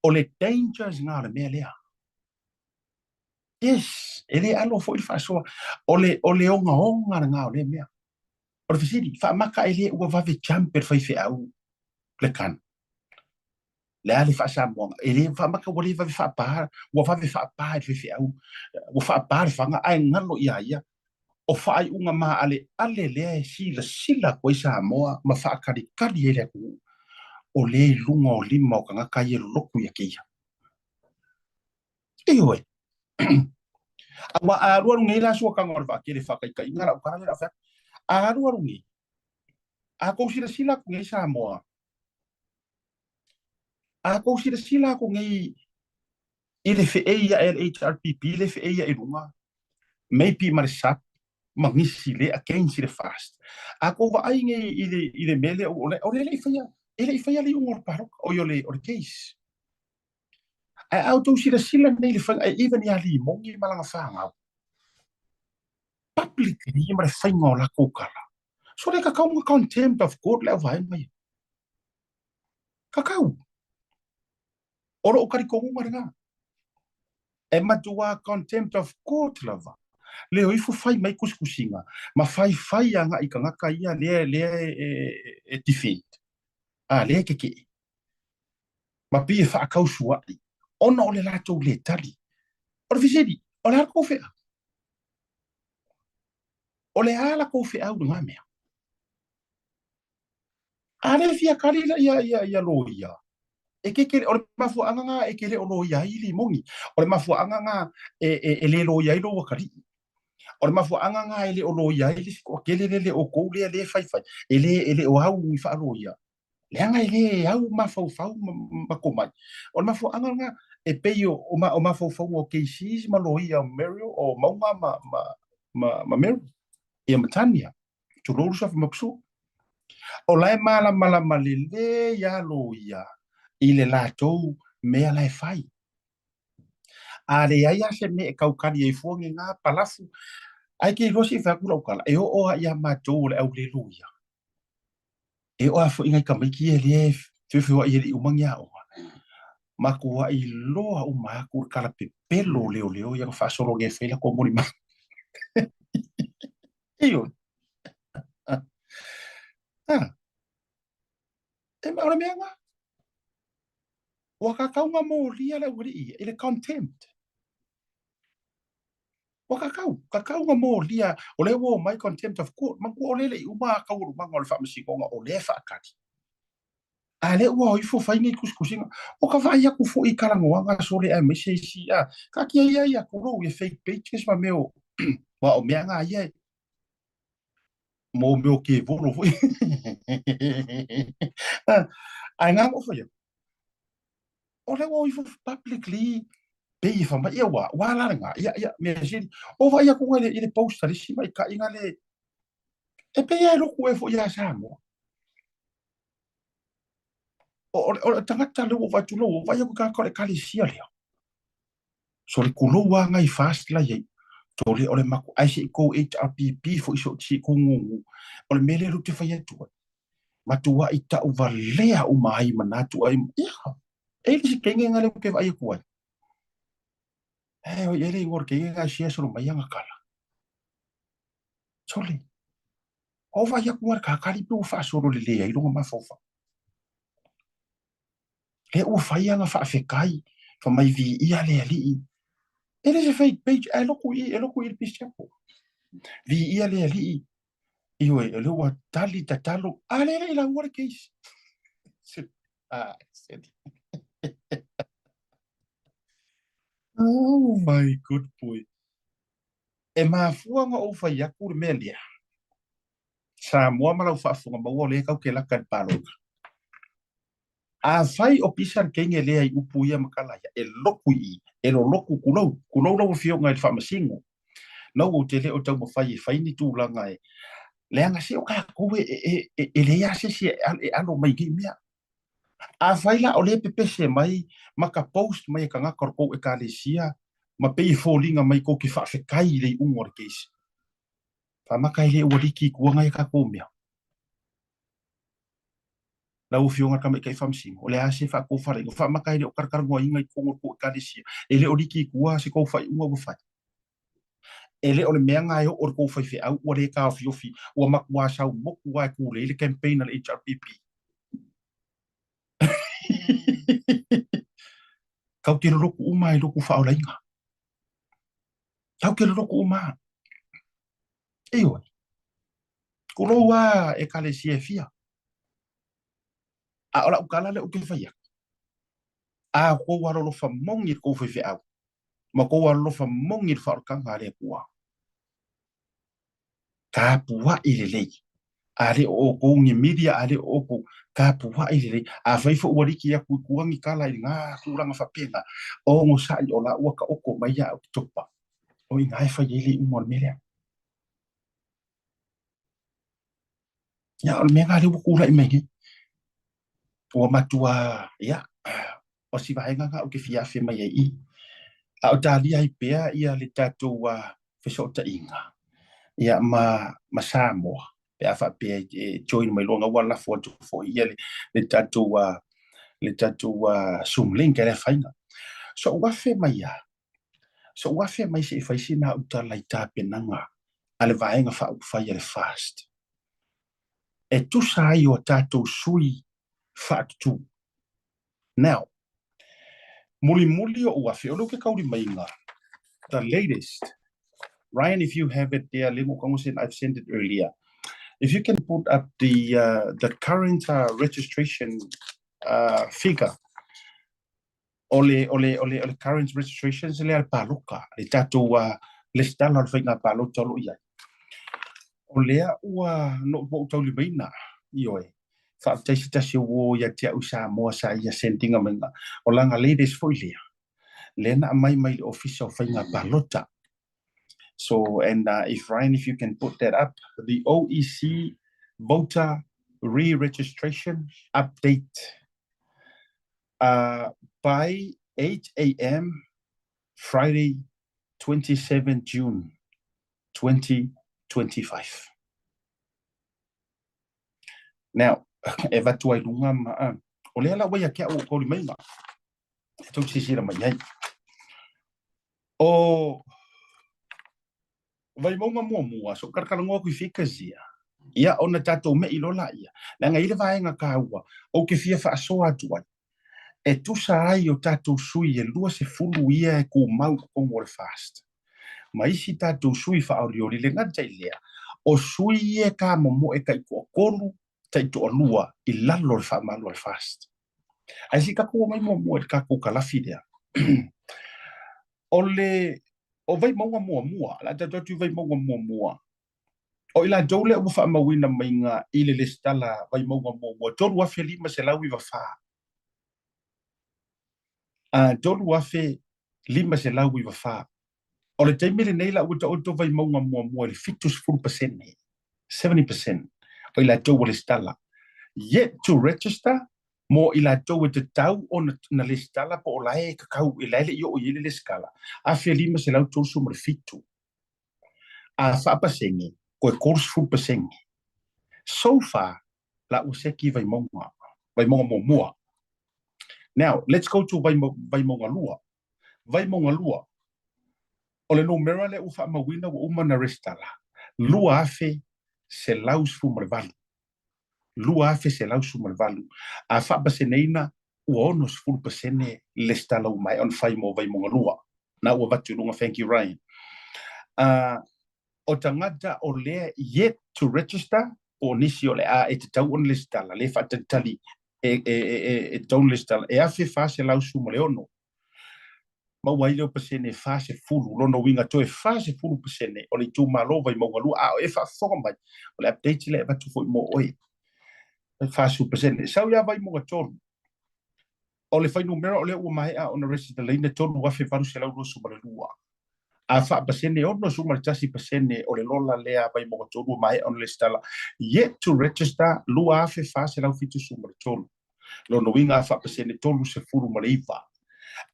O le dangers na o le mea lea. Yes, e le alo foi le faasoa. O le, o le ogaoga lena o lea mea. O le fesili, faamaka e le ua vave jump e le faifeau le gun. Le a le faasamoaga, e le faamaka ua le vave faapa, ua vave faapa e le faifeau, ua faapa le faga ae galo ia ia. O faaiuga maaleale lea e silasila atu ai Samoa ma faakalikali ai le atunuu, o lea i luga o lima o tagata ia e lolotu ia keia. Ioe. Aua a alualu nei la suakaga o le vaatele faataitaiga lau tala lea o le a fai atu. A alualu nei, a tou silasila atu nei Samoa, a tou silasila atu nei i le feei ae a le HRPP le feei ae i luga, maybe ma le SAP ma nisi le against i le FAST. A tou vaai nei i le, i le mea lea, o le, o le le i faia, e le i faia le iuga o le palota, oi o le, o le case. Ae a outou silasila nei i le faiga, even ia Limoni ma lana fanau, publicly ma le faiga o latou tala, so le tatau ona contempt of court le auvaega ia. Tatau. O lou talitonuga lena. E matua contempt of court lava. Le o ifo fai mai tusitusiga ma faifai agai i tagata ia lea lea e, e, e defend. A lea e kekeʻe. Ma pei e faakausuaʻi ona o le latou le tali. O le fesili, o le a la kou feau? O le a la kou feau i lena mea? A le fia kali la ia ia ia loia. E ke ke o le mafuaanga nga e ke le o loia ai Limoni. O le mafuaanga nga e e, e le loia ai lo wakali'i. O le mafuaaga lena e le o loia ai le isi toatele lea le o tou lea lea e faifai, e le e le o au i faaloia, leaga e le au mafaufau ma, ma tomai. O le mafuaaga lena e pei o, o, ma, o mafaufauga o KCs ma loia o Mario, o Mauga ma, ma, ma, ma Mary, ia ma Tania, tulou le suafa Maposua. O la e malamalama lelei lava loia i le latou mea la e fai. A leai lava se mea e tautali ai fua ni na palafu, ae ke iloa se i fai atu lau tala, e oo lava ia matou o le au le loia. E oo lava foi i nai tamaiti ia lea e feofeoai e le i uma ni aoga, matuai loa uma atu le tala pepelo o leoleo ia na faasolo nei e fai latou molimau. Ioe. Ah, e, o le mea lena. Ua kakau nga molia le aualii ia i le contempt. Ua kakau, kakau nga molia, o lea ua omai contempt of court, manatua o lea e le i uma taualumaga o le faamasinoga o lea e faatali. A lea ua o ifo fai nei tusitusiga, o ka vaai atu foi i talanoaga sole aemaise isi, a, taatia ia ia tulou ia fake pages ma mea o, aua o mea na ia e, mo mea o kevolo foi. Ae na ona ou fai atu, o lea ua o ifo publicly pei e fai mai, ia ua, ua la lena, ia, ia, mea sili, o vaai atu i le, i le post a le isi maitaʻi na le, e pei lava e lotu ea foi ia Samoa. O, o, o le tagata lea ua ou vaai atu, ua vaai atu i tagata o le ekalesia lea. So le kulou lava nai fast la i ai. Tole o le maku, ai se i kou HRPP foi so si kou ngungu. O le mea lea ou te fai atu ai. Matuai tauvalea uma ai manatu ai. Ia, e le se kenge nga le ou te vaai atu ai. E oi e le ingoa o le kenge nga e sia solo mai anga kala. Sole, o vaai atu nga le kakali pe ua faasolo lelei ai lona mafaufau. Lea ua fai ana faafetai, fai mai viia le Alii. E le se fake page, ae loku i, e loku i le Peace Chapel. Viia le Alii. Ioe, o lea ua tali tatalo, a lea le i lauga le case. Ah, Oh my good boy. E mafua ona ou fai atu le mea lea. Samoa ma lau faafofoga maua o lea e tau ke laka i le palota. Afai o pisa le kenge lea i upu ia ma tala ia, e loku i i, e loloku kulou, kulou lau afioga i le faamasino. Nau ou te le o taumafai e fai ni tulaga e, leaga se o tatou e, e, e, e leai lava se isi e, e alo mai i nei mea. Afai la o lea e pepese mai ma ka post mai e tagata o le tou ekalesia ma pei e foliga mai tou te faafetai i le iuga o le case, faamata e le ua liki i tua nai a tatou mea. Lau Afioga i le Tamaitai Faamasino, o le a se faatofalaiga? Faamata e le o talatalanoaina i totonu o le tou ekalesia, e le o liki i tua se tou faaiuga ua fai. E le o le mea na e oo i le tou faifeau ua le taofiofi, ua matuā sau motu lava e tulei le campaign a le HRPP. Tau te lolotu uma i lotu faaolaina. Tau te lolotu uma. Ioe. Tulou lava ekalesia e fia. A o lau tala lea ou te fai atu, a tou alolofa moni i le tou faifeau, ma tou alolofa moni i le faaolataga a le Atua, tapuai lelei. A le o outou ni media, a le o outou, tapuai lelei. Afai foi ua liki atu i tua ni tala i lena tulaga faapena, onosai o la ua taoto mai ia Oketopa. O i ina e fai ai le iuga o le mea lea. Ia, o le mea lena lea ua tulai mai nei. Ua matua, ia, o si vaega lena ou te fia afe mai ai i i. A o talia ai pea ia le tatou fesootaiga ia ma, ma Samoa pe a faapea e join mai loa, ua lafo atu foi ia le, le tatou, le tatou Zoom link e le afaina. So ou afe mai lava, So ou afe mai se i fai sina au tala i tapenaga a le Vaega Faaupufai a le FAST e tusa ai o tatou sui faatutū. Now, mulimuli o ou afe, o lea ou te taulimaina the latest. Ryan, if you have it there, Lemo Kongosen, I've sent it earlier. If you can put up the current registration figure o le, o le, o le, o le current registrations lea le paloka, le tatou, Lesitala o le faiga palota o lo o i ai. O lea ua na ou taulimaina, ioe, faafetai se tasi o uo ia te au i Samoa sa ia send ina maiga, o lana latest foi lea, lea na aumai mai le Ofisa o Faiga Palota. So, and if Ryan, if you can put that up, the OEC voter re-registration update by 8 a.m. Friday, 27 June 2025. Now, e avatu ai luga ma, o lea la ua ia te au o taulimaina, e tou silasila mai ai. O Vaimauga muamua, so kalakalanoa atu i figures ia, ia ona tatou me'i loa laia, leaga e i ai le vaega taua ou te fia faasoa atu ai, e tusa ai o tatou sui e 20 ia e tumau i totonu o le FAST, ma isi tatou sui faaolioli, le gata i lea, o sui ia e tamomoe taitoatolu, taitoalua i lalo o le faamalu a le FAST. Ae se i tatou omai muamua i le tatou kalafi lea. O le o Vaimauga muamua, o le a tatou atu i Vaimauga muamua. O i latou lea ua faamauina maiga i le lesitala Vaimauga muamua, 3,594. 3,594. O le taimi lenei la ua taoto Vaimauga muamua i le 70%, 70% o i latou ua lesitala. Yet to register mo i latou e tatau ona na lesitala po o la e tatau, la e le i oo i ai le lesitala, 1,537. A faapasene, toe 30%. So far, la ua seki Vaimauga, Vaimauga muamua. Now, let's go to Vaimauga lua. Vaimauga lua, o le numera lea ua faamauina ua uma ona resitala, 2,118. 2,118. A faapaseneina, ua 60% le lesitala ua maea ona fai mo Vaimauga lua. Na ua avatu i luga, thank you Ryan. O tagata o lea yet to register, po o nisi o le a e tatau ona lesitala, le faatalitali e tatau ona lesitala, e 1,416. Maua ai lea o pasene e 40, lona uiga toe 40% o le itumalo Vaimauga 2. A o e faafofoga mai, o le update lea e avatu foi mo oe. E 40%. Sau ia Vaimauga 3, o le fuainumera o lea ua maea ona resitalaina 3,822. A faapasene 61% o le lola lea Vaimauga 3 ua maea ona lesitala. Yet to register 2,473. Lona uiga a faapasene 39.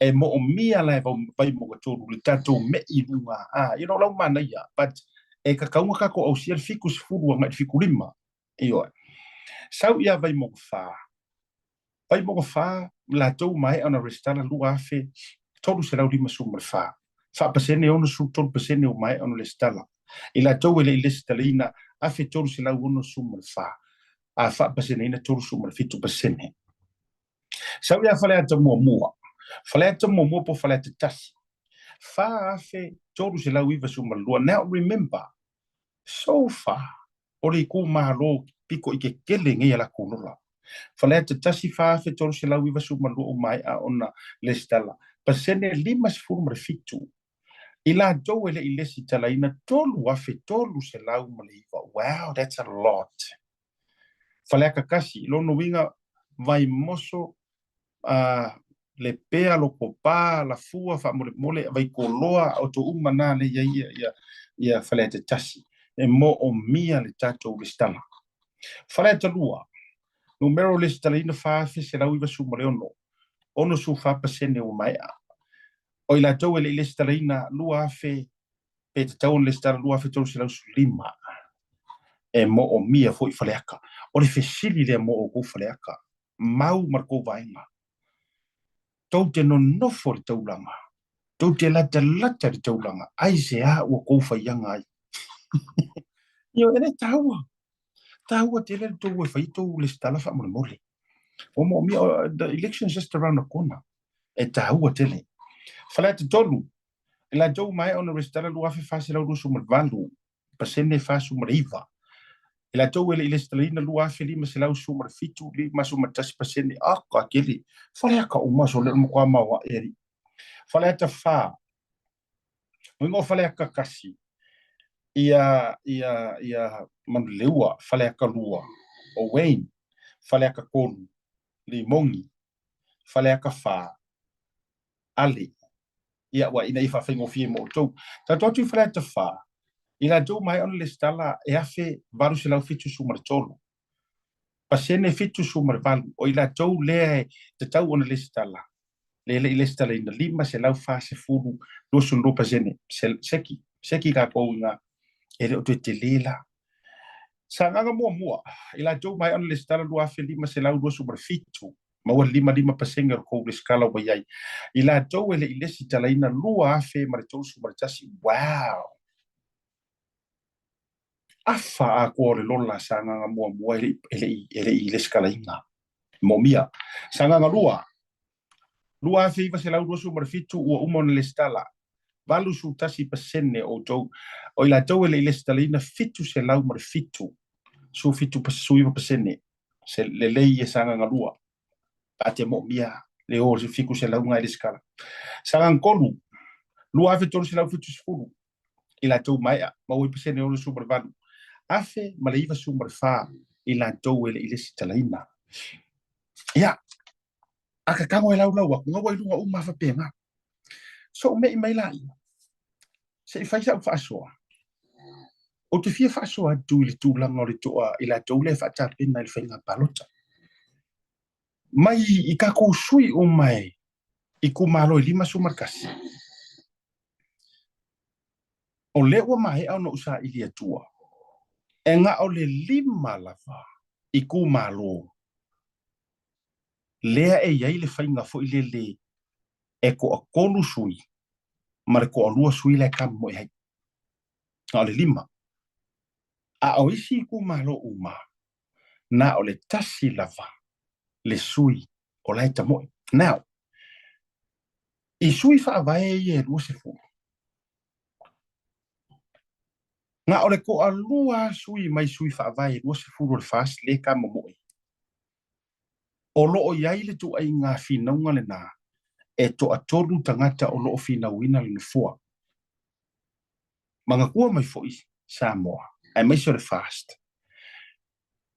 E moomia la e Vaimauga 3 le tatou me'i i luga. You know, lau manaia, but e tatau ona tatou ausia le 70 agai i le 75. Ioe. Sau ia Vaimauga 4. Vaimauga 4, latou maea ona resitala 2,354. Faapasene 63% ua maea ona resitala. I latou e le i resitalaina 1,364. A faapaseneina 37%. Sau ia Faleata muamua. Faleata muamua po Faleata tasi. 4,392. Now remember, so far, o le itumalo pito i ke tele nei a latou lola. Faleata tasi 4,392 ua maea ona lesitala. Pasene 57. I latou e le i lesitalaina 3,309. Wow, that's a lot. Faleata tasi, lona uiga Vaimoso, Lepea, Lotopa, Lafua, faamolemole, Vaitoloa, o tou uma na lea i ai ia Faleata tasi. E moomia le tatou lesitala. Faleata lua, numera o lesitalaina 4,196, 64% ua maea. O i latou e le i lesitalaina 2,000 pe tatau ona lesitala 2,315 e moomia foi Faleata. O le fesili lea mo outou Faleata, mau ma le tou vaega. Tou te nonofo i le taulaga, tou te latalata i le taulaga, aisea ua tou faiaga ai? Ioe, e le taua. Taua tele le tou e fai tou lesitala faamolemole. Ua moomia, the election is just around the corner. E taua tele. Faleata tolu, e latou maea ona resitala 2,428, pasene 49. E latou e le i resitalaina 2,517, 51 pasene. Aka tele. Faleata uma so le matua maoae alii. Faleata 4, Uiga o Faleata 1, ia, ia, ia Manuleleua, Faleata 2, o Wayne, Faleata 3, Limogi, Faleata 4, Ale. Ia, ua ina ia faafaigofie mo outou. Tatou atu i Faleata 4, i latou maea ona lesitala e 1873. Pasene 78, o i latou lea e tatau ona lesitala, lea e le i lesitalaina, 540, 22%. Seki, seki tatou i ina, e le o toe tele la. Sagaga muamua, i latou maea ona lesitala 2527, maua le 55% o le tou lesitala ua i ai. I latou e le i lesitalaina 2031, wow! Afa atoa o le lola Sagaga muamua e le i lesitalaina. Moomia. Sagaga 2, 2927 ua uma ona lesitala, 81% o outou, o i latou e le i lesitalaina 707, 17% se lelei e Sagaga 2. Pa te moomia le o le 700 ngai lesitala. Sagaga 3, 2370 i latou maea, maua i pasene 68, 1094 i latou e le i lesitalaina. Ia, a ka tago e laulau atu, gaua i luga uma a faapena. Sou me'i mai laia, se i fai sa'u faasoa. Ou te fia faasoa atu i le tulaga o le toa i latou lea e faatapena i le faiga palota. Mai i tatou sui uma e itumalo e 51, o lea ua maea ona ou saili atua, e na o le 5 lava itumalo lea e i ai le faiga foi lele e toatolu sui ma le toalua sui la e tamomoe ai. Na o le 5. A o isi itumalo uma, na o le 1 lava le sui o la e tamoe. Now, i sui faavae ia e 20, na o le toalua sui mai sui faavae e 20 o le FAST le tamomoe. O lo o i ai le ituaiga finauga lena e toatolu tagata o lo o finauina le nofoa. Manatua mai foi Samoa, aemaise o le FAST,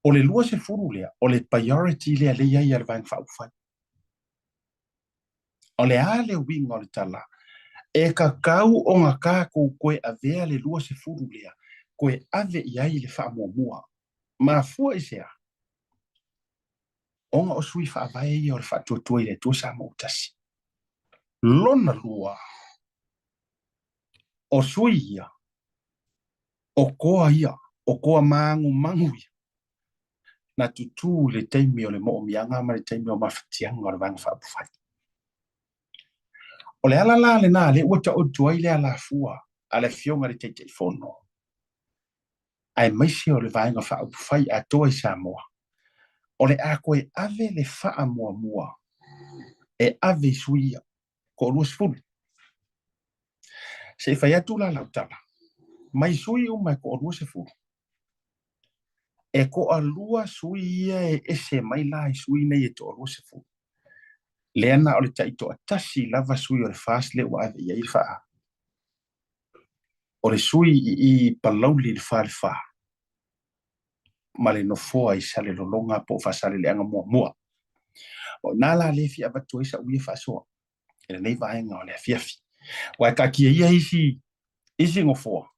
o le 20 lea, o le priority lea lea i ai a le Vaega Faaupufai. O le a le uiga o le tala? E tatau ona tatou toe avea le 20 lea, toe ave i ai le faamuamua. Mafua i se a? Ona o sui faavae ia o le Faatuatua i le Atua Samoa ua Tasi. Lona lua, o sui ia, o toa ia, o toa magumagu ia, na tutū i le taimi o le moomiaga ma le taimi o mafatiaga o le Vaega Faaupufai. O le ala la lena lea ua taoto ai le alafua a le Afioga i le Taitaifono, aemaise o le Vaega Faaupufai atoa i Samoa, o le a toe ave le faamuamua e ave i sui ia, ko 20. Se i fai atu la lau tala, mai sui uma e ko 20, e toalua sui ia e ese mai la i sui nei e toalua sefulu. Lea na o le taitoatasi lava sui o le FAST lea ua ave i ai le faa. O le sui i i Palauli le Falefa ma le nofoa i Salelologa po o Faasaleleaga muamua. O ina la lea e fia avatu ai sa'u ia faasoa i lenei vaega o le afiafi. Ua e taatia ia isi, isi nofoa,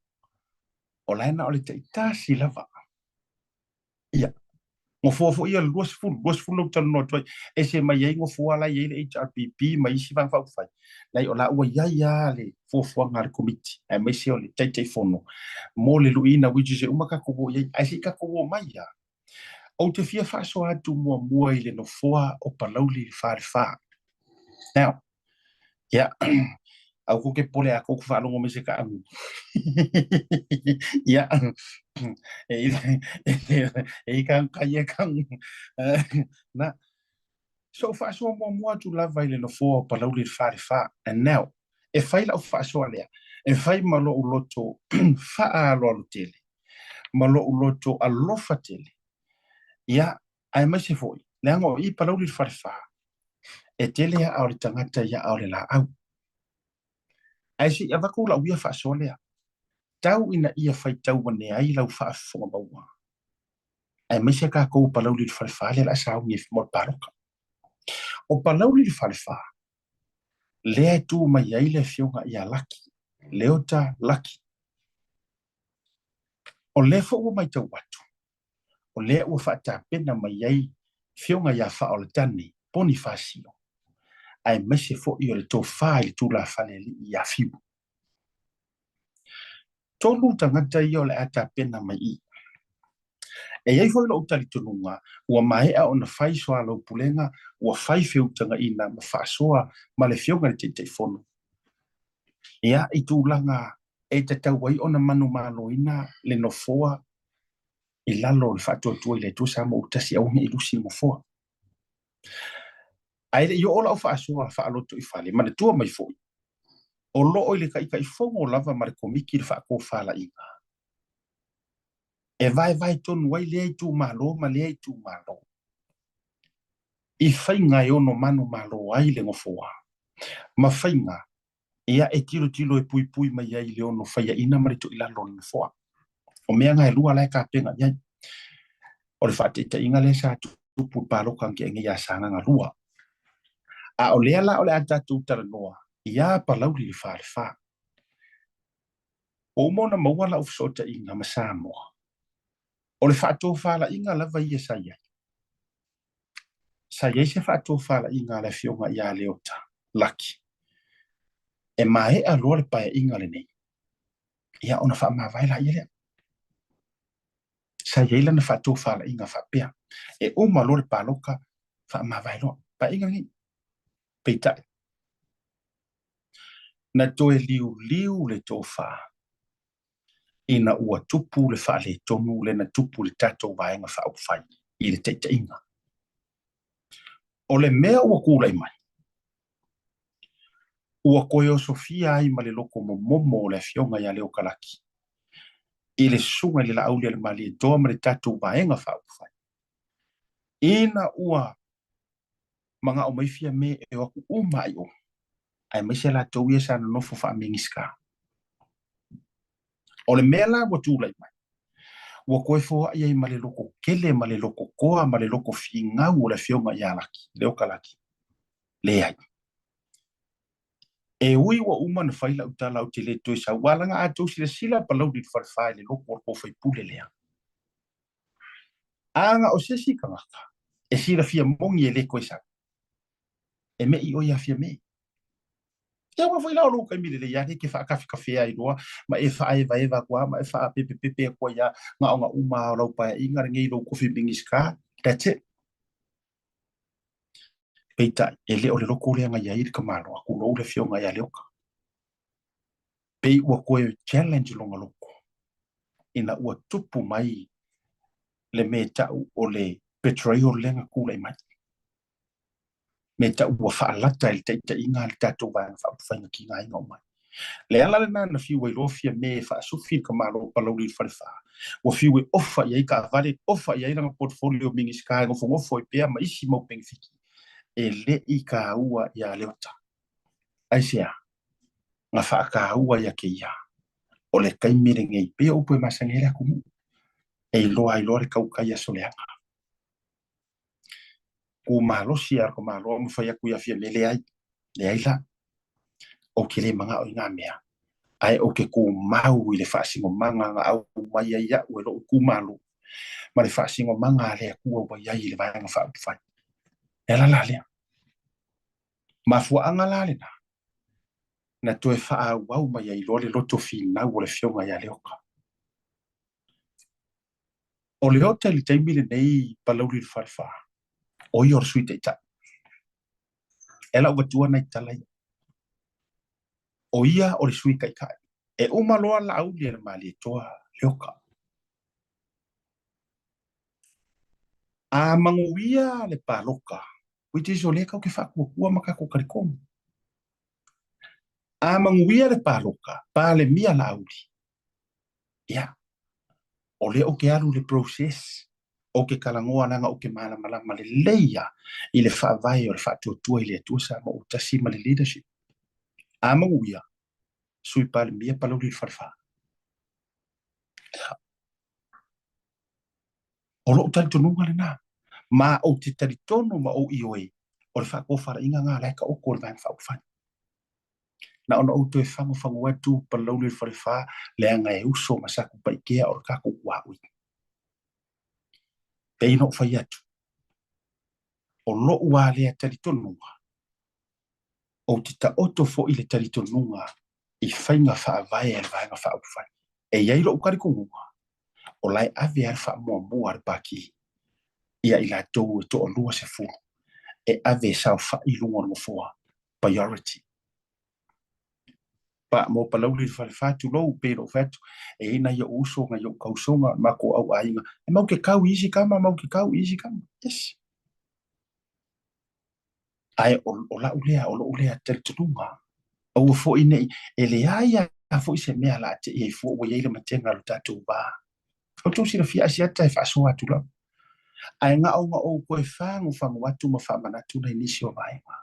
o la e na o le taitasi lava. Ia, nofoa foi ia le 20, 20 lau talanoa atu ai, ese mai ai nofoa la e i ai le HRPP ma isi Vaega Faaupufai, leai o la ua i ai lava le fuafuaga a le Komiti, aemaise o le Taitaifono mo le luiina, which is e uma tatou o i ai, ae se i tatou o mai lava. Ou te fia faasoa atu muamua i le nofoa o Palauli le Falefa. Now, ia, aua tou te popole a tou faalogo mai se kaagu. Ia, e i kang kai e kang. Na, so faasoa muamua atu lava i le nofoa o Palauli le Falefa. And now, e fai lau faasoa lea, e fai ma lou loto faaaloalo tele, ma lou loto alofa tele. Ia, aemaise foi, leaga o i Palauli le Falefa, e tele aa o le tagata i aa o le laau. Ae se i avatu lau ia faasoa lea, tau ina ia faitau ane ai lau faafofoga maua, aemaise tatou o Palauli le Falefa lea o le a sauni e mo le palota. O Palauli le Falefa, lea e tu mai ai le afioga ia Laki, Leota Laki. O lea foi ua matau atu, o lea ua faatapena mai ai Afioga ia Faaolatane Ponifasio, aemaise foi o le tofa i le tulafale alii ia Fiu. 3 tagata ia o le a tapena mai i. E i ai foi lou talitonuga ua maea ona fai soalaupulega, ua fai feutagaina ma faasoa ma le Afioga i le Taitaifono. Ia, i tulaga e tatau ai ona manumaloina le nofoa i lalo o le faatuatua i le Atua Samoa ua tasi aua ne i lusi le nofoa. Ae le i oo lau faasoa faalotoifale, manatua mai foi, o lo o i le Taitaifono lava ma le Komiti le faatofalaiga e vaevae tonu ai lea itumalo ma lea itumalo i faiga e ono manumalo ai le nofoa ma faiga ia e tilotilo e puipui mai ai i le ono faiaina ma le toilalo o le nofoa. O mea na e lua la e tapena i ai. O le faataitaiga lea sa tupu i le palota na tea nei ia Sagaga 2. A o lea la o le a tatou talanoa ia Palauli le Falefa. Ua uma ona maua lau fesootaiga ma Samoa. O le faatofalaiga lava ia sa i ai. Sa i ai se faatofalaiga a le afioga ia Leota Laki e maea loa le paeaiga lenei, ia ona faamavae laia lea. Sa i ai lana faatofalaiga faapea, e uma loa le palota, faamavae loa paeaiga lenei. Peitai, na toe liuliu le tofa ina ua tupu le faaletonu lea na tupu i le tatou Vaega Faaupufai i le taitaiga. O le mea ua tulai mai, ua toe osofia ai ma le loto momomo o le afioga ia Leo Kalaki i le susuga i le Laaulialemalietoa ma le tatou Vaega Faaupufai, ina ua manao mai Fiame e o atu uma ai o, aemaise latou ia sa nonofo faa-Minisita. O le mea la ua tulai mai, ua toe foai ai ma le loto tele ma le loto toa ma le loto finau o le afioga ia Laki, Leo Kalaki. Leai. E ui ua uma ona fai lau tala ou te le toe sau, aua leaga a tou silasila Palauli le Falefa i le loto o le tou faipule lea. A na o se isi tagata e silafia moni e le toe sau, e me'i ʻoe iā Fiame. Ia aua foi la o lou taimi lelei lava lea e te faakafekafea ai loa ma e faaevaeva atu lava ma e faapepepepe atu ai lava na ona uma lava o lau paeaiga lenei i lou tofi Minisita. That's it. Peitai, e le o le loto lea na i ai le tamaloa, tulou le afioga ia Leota. Pei ua toe challenge lona loto ina ua tupu mai le mea tau o le betrayal lea na tulai mai. Mea tau ua faalata i le taitaiga a le tatou Vaega Faaupufai na tigaina uma ai. Le ala lena na fiu ai loa Fiame e faasufi le tamaloa o Palauli i le Falefa. Ua fiu e ofa i ai taavale, ofa i ai lana portfolio Minisita e nofonofo ai pea ma isi mau penefiti. E le i taua ia Leota. Aisea? Na faataua ia te ia, o le taimi lenei, pei o upu e masani ai le atunuu, e iloa ai loa le tautai aso leaga. Ku malosi a le tamaloa ma fai atu ia Fiame, leai, leai la, ou te le manao i ngā mea, ae ou te tumau i le faasinomaga na aumai ai iaʻu e loʻu itumalo, ma le faasinomaga a le Atua ua i ai i le Vaega Faaupufai. E ala la lea. Mafuaaga la lena, na toe faaauau mai ai loa le loto finau o le afioga ia Leota. O Leota i le taimi lenei Palauli le Falefa, o ia o le Sui Taitai. E lau avatua nai tala ia. O ia o le Sui Taitai. E uma loa Laauli e le Malietoa Leota. A manuia le palota, which is o lea tatou te faatuatua ma tatou talitonu. A manuia le palota, Palemia Laauli, ia, o lea ou te alu i le process, ou te talanoa leaga ou te malamalama lelei lava i le faavae o le faatuatua i le Atua Samoa ua tasi ma le leadership. A manuia, Sui Palemia Palauli le Falefa. O lou talitonuga lena, ma ou te talitonu ma ou ioe, o le faatofalaiga lena la e taoto i le Vaega Faaupufai. Na ona ou toe fagufagu atu Palauli le Falefa, leaga e uso ma Satupaitea o le tatou tuaoi. Pei ona ou fai atu, o lou lava lea talitonuga, ou te taoto foi le talitonuga i faiga faavae a le Vaega Faaupufai. E i ai lou talitonuga, o la e ave lava le faamuamua a le Pati ia i latou e toalua sefulu e ave e saofai i luga o le nofoa, priority. Pa, mo Palauli le Falefa, tulou, pei ona ou fai atu, e i ai nai ou uso, nai ou tausoga, o le matou au aiga, e mau te tau i isi tama, mau te tau i isi tama. Yes. Ae o lau lea, o lou lea talitonuga, aua foi ne i, e leai lava foi se mea o le a te i ai fua ua i ai le matega o lo tatou va. Outou silafia Asiata e faasoa atu lava. Ae na ona ou toe fagufagu atu ma faamanatu nai nisi o vaega.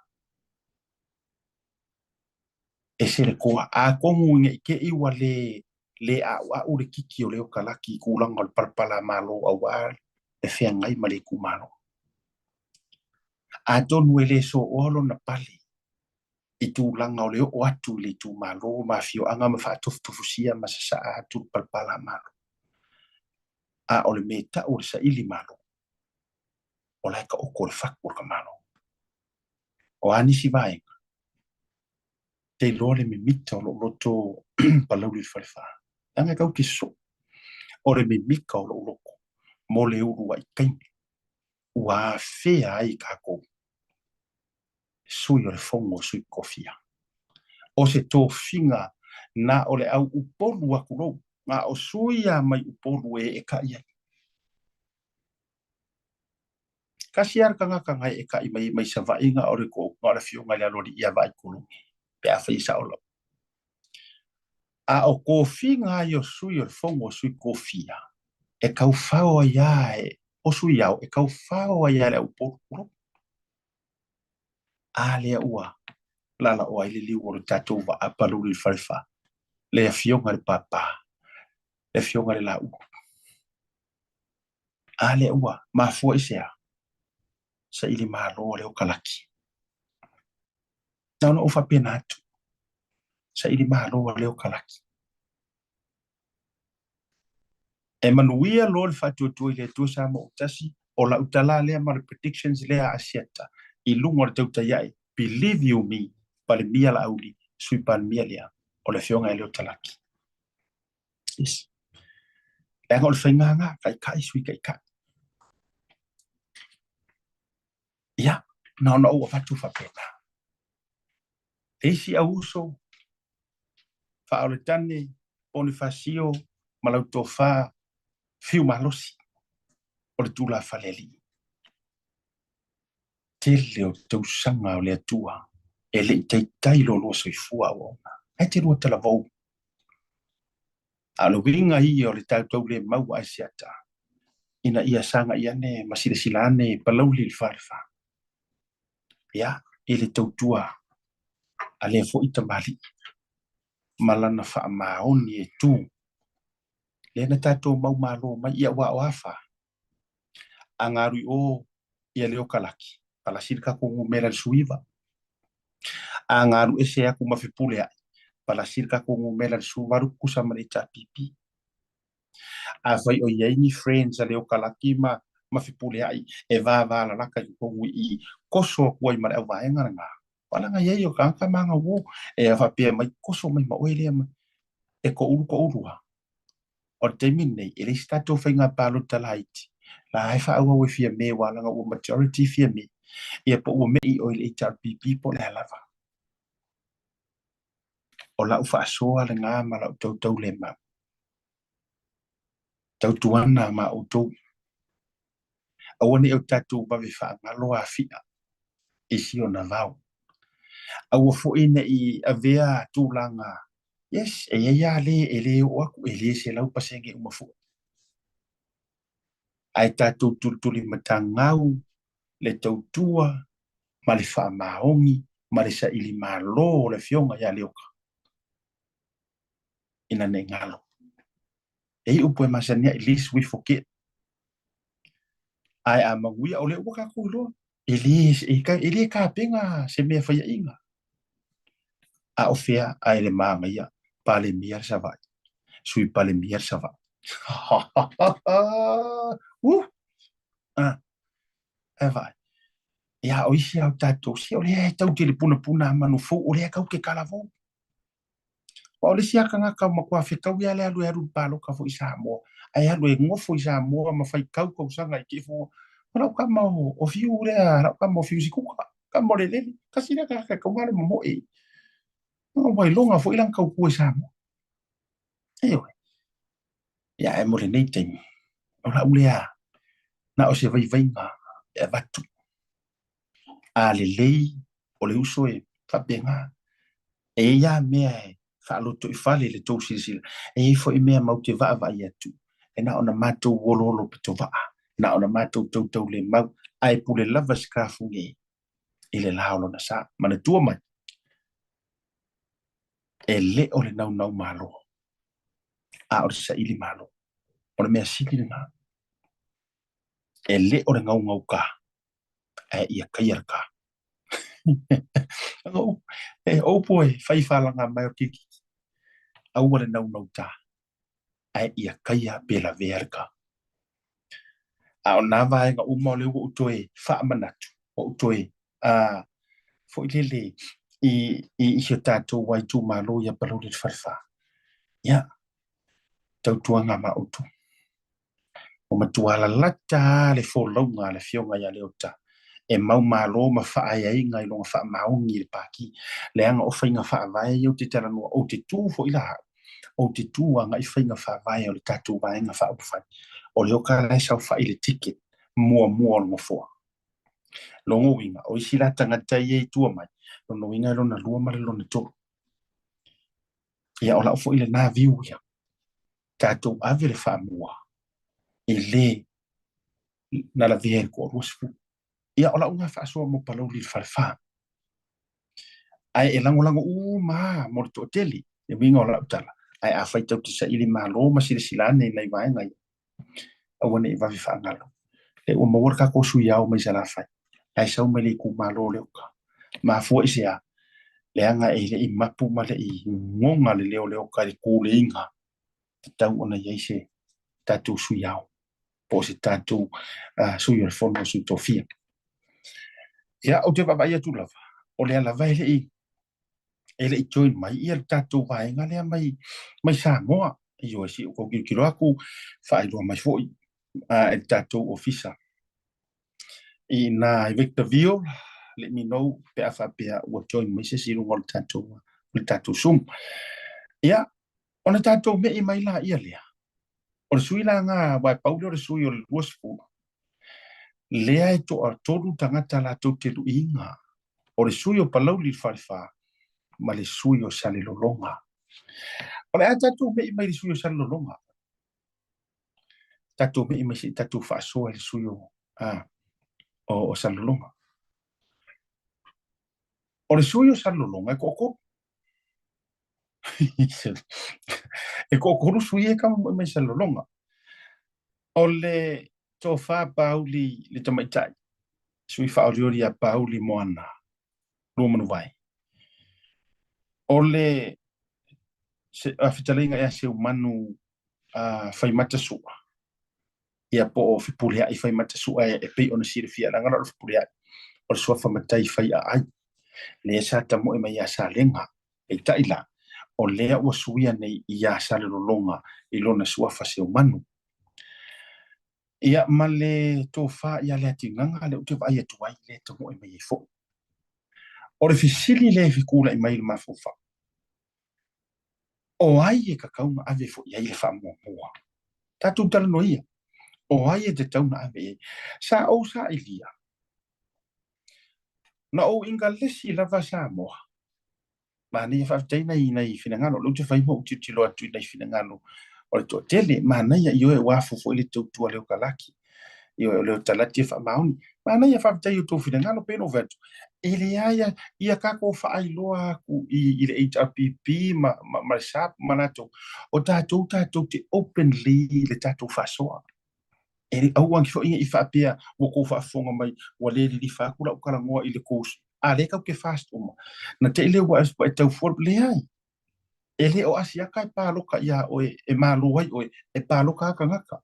Ese le toa. Atonu ne i te i ua le le a'ua'u le kiki o Leo Kalaki i tulaga o le palapala malo aua le feagai ma le itumalo. Atonu e le sooa lona pale i tulaga o le oo atu i le itumalo ma afioaga ma faatofutofusia ma sasaa atu le palapala malo. A o le mea e tau o le saili malo, o la e taoto le fatu o le tamaloa. O a nisi vaega? Te iloa le mimita o lou loto Palauli le Falefa. Leaga e tau te soo. O le mimita o lou loto mo le uluai taimi ua afea ai tatou sui o le Fono o Sui Tofia. O se tofiga na o le au Upolu atu lou, na o sui lava mai Upolu e eetai ai. Tasi lava le tagata na eetai mai mai Savaii na o le na o le afioga i le Aloalii ia Vaaitologe pe afai e sao lava. A o tofiga ia o sui o le Fono o Sui Tofia, e taufao ai lava e, o sui ao, e taufao ai lava e le au Upolu. A lea ua lalaoa ai le liu o le tatou vaa Palauli le Falefa, le afioga i le Papa, le afioga i le Laulu. A lea ua mafua i se a? Saili malo a Leo Kalaki. Na ona ou faapena atu. Saili malo a Leo Kalaki. E manuia loa le faatuatua i le Atua Samoa ua tasi, o lau tala lea ma le predictions lea a Asiata i luga o le tautai ae, believe you me, Palemia Laauli, Sui Palemia lea, o le Afioga ia Leo Talaki. Yes. Leaga o le faiga lena, taitai sui taitai. Ia, na ona ou avatu faapena. Le isi au uso, Faaoletane, Ponifasio ma lau tofa Fiu Malosi o le tulafale alii. Tele o tausaga o le Atua e le i taitai lo lua soifua auauna. Ae te lua talavou. A o le uiga ia o le tautaulemau a Asiata, ina ia sagai ane ma silasila ane Palauli le Falefa, ia, i le tautua a lea foi tamalii ma lana faamaoni e tu, lea na tatou mau malo mai, ia aua o a fa, a galu i o ia Leo Kalaki, palasi le tatou numera i le 19. A galu ese atu ma Fepuleai, palasi le tatou numera i le 18 tutusa ma le HRPP. Afai o i ai ni friends a Leo Kalaki ma ma Fepuleai e vavalalata i totonu i i, koso atu ai ma le auvaega lena. Palaga i ai o tagata ma gauo e faapea mai, koso mai ma oe lea ma e toulu toulu lava. O le taimi lenei, e leai se tatou faiga palota laiti, la e faaauau e Fiame aua leaga ua majority Fiame, ia po ua me'i oe i le HRPP po o le a lava. O lau faasoa lena ma lau tautaulemau. Tautuana ma outou. Aua ne i o tatou vave faagalo afia i si ona vao. Aua foi ne i avea tulaga, yes, e i ai lava le e le oo atu, e le 100% uma foi. Ae tatou tulitulimatagau le tautua ma le faamaoni ma le saili malo o le Afioga ia Leoka. Ina ne i galo. E i upu e masani ai, lest we forget. Ae a manuia, o lea ua tatou iloa, e le, e, e le tapena se mea faiaina. A o fea ae le manaia, Palemia le Savaii, Sui Palemia le Savaii. Uh! Ah, e vaai. Ia, o isi au tatou, se o lea e tau te le punapuna a manu fou, o lea tau te talavou. Aua o le isi lava tagata ua matua fetaui lava le alu e alu i le palota foi i Samoa, ae alu e nofo i Samoa ma faitau tausaga i te i o lau tama o Fiu lea, lau tama o Fiu Sikuka, tama o Lelele, tasi lea tagata e tatau ona momoe. Ua iloga foi lana tautua i Samoa. Ioe. Ia, ae mo lenei taimi, o lau lea na o se vaivaiga e avatu. A lelei o le uso e faapena, e i ai lava mea e faalotoifale i le tou silasila, e i ai foi mea matou te vaavaai atu, e na ona matou oloolo pitovaa, na ona matou tautaulemau, ae pule lava si kafuge i le la o lona sa. Manatua mai, e le o le naunau malo, a o le saili malo. O le mea sili lena, e le o le gaugauka, ae ia taia le ka. E upu e fai falaga mai o kirikiti, aua le naunauta, ae ia taia pe lavea le ka. A o nā vaega uma o lea ua ou toe faamanatu, ua ou toe foi lele i si o tatou ai itumalo ia Palauli le Falefa. Ia, tautuaga ma outou. Ua matua lalata lava le folauga a le Afioga ia Leota e mau malo ma faaeaina i lona faamaoni i le Pati, leaga o faiga faavae ia ou te talanoa, ou te tu foi la au, ou te tu agai faiga faavae o le tatou Vaega Faaupufai. O Leota la e saofai i le ticket muamua o le nofoa. Lona uiga, o isi la tagata ia i tua mai, lona uiga e lona lua ma le lona tolu. Ia, o lau foi lena view ia. Tatou ave le faamua e le na lavea i le toa-20. Ia, o lau lena faasoa mo Palauli le Falefa. Ae e lagolago uma lava mo le toatele, le uiga o lau tala, ae afai tatou te saili malo ma silasila ane i nai vaega ia, aua ne i vave faagalo. Lea ua maua le tatou sui ao mai Salafai, ae sau mai le itumalo o Leota. Mafua i se a? Leaga e le i mapu ma le i goga le leo o Leota i le tuleiga tatau ona i ai se tatou sui ao po o se tatou sui o le fono o sui tofia. Ia, ou te vaavaai atu lava, o lea lava e le i join mai ia le tatou vaega lea mai Samoa. Ioe, se i ou tau tilotilo atu, faailoa mai foi e le tatou ofisa. I na i Victor Viola, let me know pe a faapea ua join mai se isi i luga o le tatou Zoom. Ia, ona tatou me'i mai laia lea, o le sui la lena, aua e pau lea o le sui o le 20, lea e toatolu tagata latou te luiina, o le sui o Palauli le Falefa ma le sui o Salelologa. O le a tatou me'i mai i le sui o Salelologa, tatou me'i mai se i tatou faasoa i le sui o Salelologa. O le sui o Salelologa e toatolu. E toatolu sui e kama mai Salelologa. O le tofa Pauli le tamaitai, sui faaolioli ia Pauli Moana Luamanuvai. O le fetalaiga ia Seumanu Faimata Sua, ia po o Fepuleai Faimata Sua e pei ona silafia, leaga la o le Fepuleai, o le suafa matai fai aai, lea sa tamoe mai ia Salega. Peitai la, o lea ua suia nei ia Salelologa i lona suafa Seumanu. Ia, ma le tofa ia Leatigaga lea ou te vaai atu ai, lea e tamoe mai ai foi. O le fesili lea e fetulai mai i le mafaufau, o ai e tatau ona ave foi i ai le faamuamua? Tatou talanoa ia, o ai e tatau ona ave i ai? Sa ou sailia, na ou Ingalesi lava Samoa. Manaia, faafetai nai finagalo. O lea ou te fai ma ou tilotilo atu i nai finagalo o le toatele. Manaia, ioe, ua afu foi le tautua leo kalaki. Ioe, o le talati e faamaoni. Manaia, faafetai i outou finagalo, pei ona ou fai atu, e leai a, ia tatou faailoa atu i le HRPP ma le SAP ma latou, o tatou tatou te openly i le tatou faasoa. E le aua ne foi i faapea ua tou faafofoga mai ua le lilifa atu lau talanoa i le tou, a lea tatou te fast uma. Na te i lea ua e tau fua, leai. E le o Asiata e palota iā oe e malo ai oe, e palota lava tagata.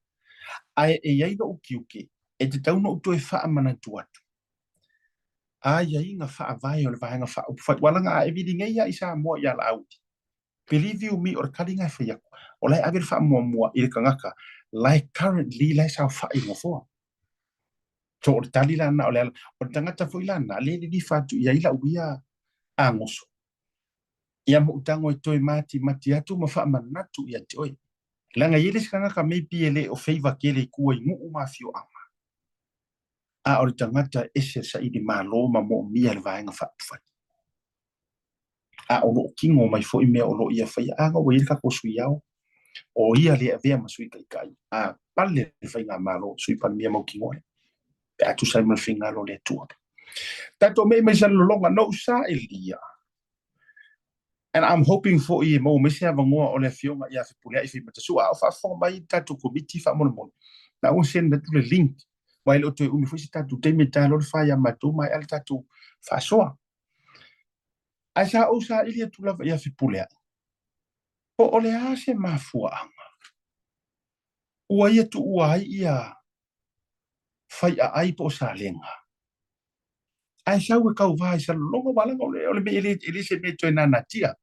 Ae e i ai lou tiute, e tatau ona ou toe faamanatu atu aiaiga faavae o le Vaega Faaupufai. Ua laga a e vili nei lava i Samoa ia Laauli. Believe you me, o le tali na e fai atu, o la e ave le faamuamua i le tagata la e currently la e saofai i le nofoa. So o le tali la lena o le ala, o le tagata foi la lena, lea e lilifa atu i ai lau ia agoso. Ia ma ou tago e toe matimati atu ma faamanatu ia te oe. Leaga e i ai le isi tagata maybe e le o favour tele i tua i nuu ma afioaga, a o le tagata e ese le saili malo ma moomia e le Vaega Faaupufai. A o lo o tino mai foi mea o lo o ia faia, a na ua i ai le tatou sui ao, o ia le avea ma sui taitai, a pale le faigamalo, sui Palemia mautinoa lea, pe a tusa ai ma le finagalo o le Atua. Tatou mei mai Salelologa, na ou saelia, and I'm hoping foi e maua mai se avanoa o le afioga ia Fepuleai Faimatasu, a o faafofoga mai le tatou komiti faamolemole, na ua send atu le link, aua e le o toe umi foi se tatou taimi e ta loa le fa ia matou maea le tatou faasoa. Ae sa ou saili atu lava ia Fepuleai, po o le a se mafuaaga ua ia tuua ai ia Faiaai po o Salega, ae sau e tauva i Salelologa, aua leaga o le mea e le se mea e toe nanatia.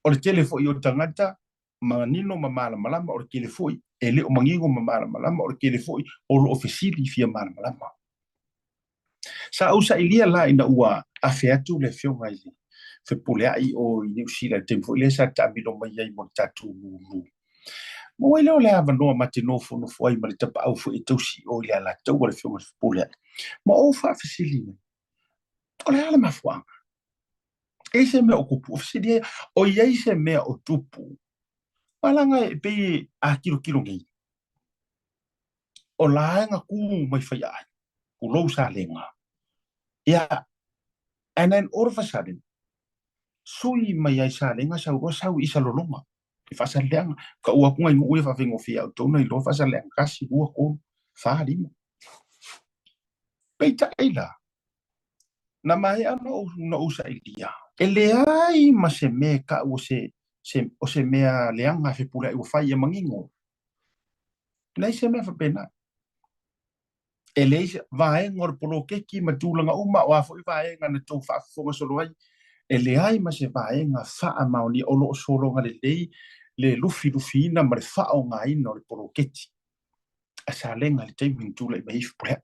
O le tele foi o tagata manino ma malamalama, o le tele foi e le o manino ma malamalama, o le tele foi o lo o fesili fia malamalama. Sa ou sailia la ina ua afe atu le afioga i le Fepuleai o i Niu Sila i le taimi foi lea sa taamilo mai ai mo le tatou lulu. Maua ai lea o le avanoa ma te nofonofo ai ma le tapaau foi e tausi i o i le Alataua le afioga i le Fepuleai. Ma ou faafesili mai, o le a le mafuaaga? E i se mea o tupu? O fesili ai, o i ai se mea o tupu? Malaga e pei a tilotilo nei, o la e na tu mai Faiaai, tulou Salega. Ia, and then all of a sudden, sui mai ai Salega sau loa sau i Salelologa, i Faasaleleaga. Ka ua atu nai nuu ia faafaigofie ia outou na iloa Faasaleleaga, 1, 2, 3, 4, 5. Peitai la, na maea ona ou sailia, e leai ma se mea e tau o se mea leaga e Fepuleai ua fai ia manino. Leai se mea faapena. E leai se vaega o le poloketi ma tulaga uma, o a foi vaega na tou faafofoga solo ai, e leai ma se vaega faamaonia o lo o sologa lelei le lufilufiina ma le faaaogaina o le poloketi a Salega i le taimi na tulai mai ai Fepuleai.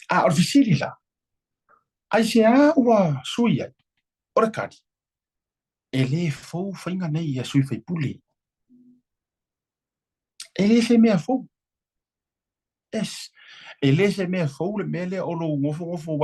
A o le fesili la, aisea ua sui ai? O le tali, e le fou faiga nei ia sui faipule. E le se mea fou. Yes. E le se mea fou le mea lea o lou nofonofo ua e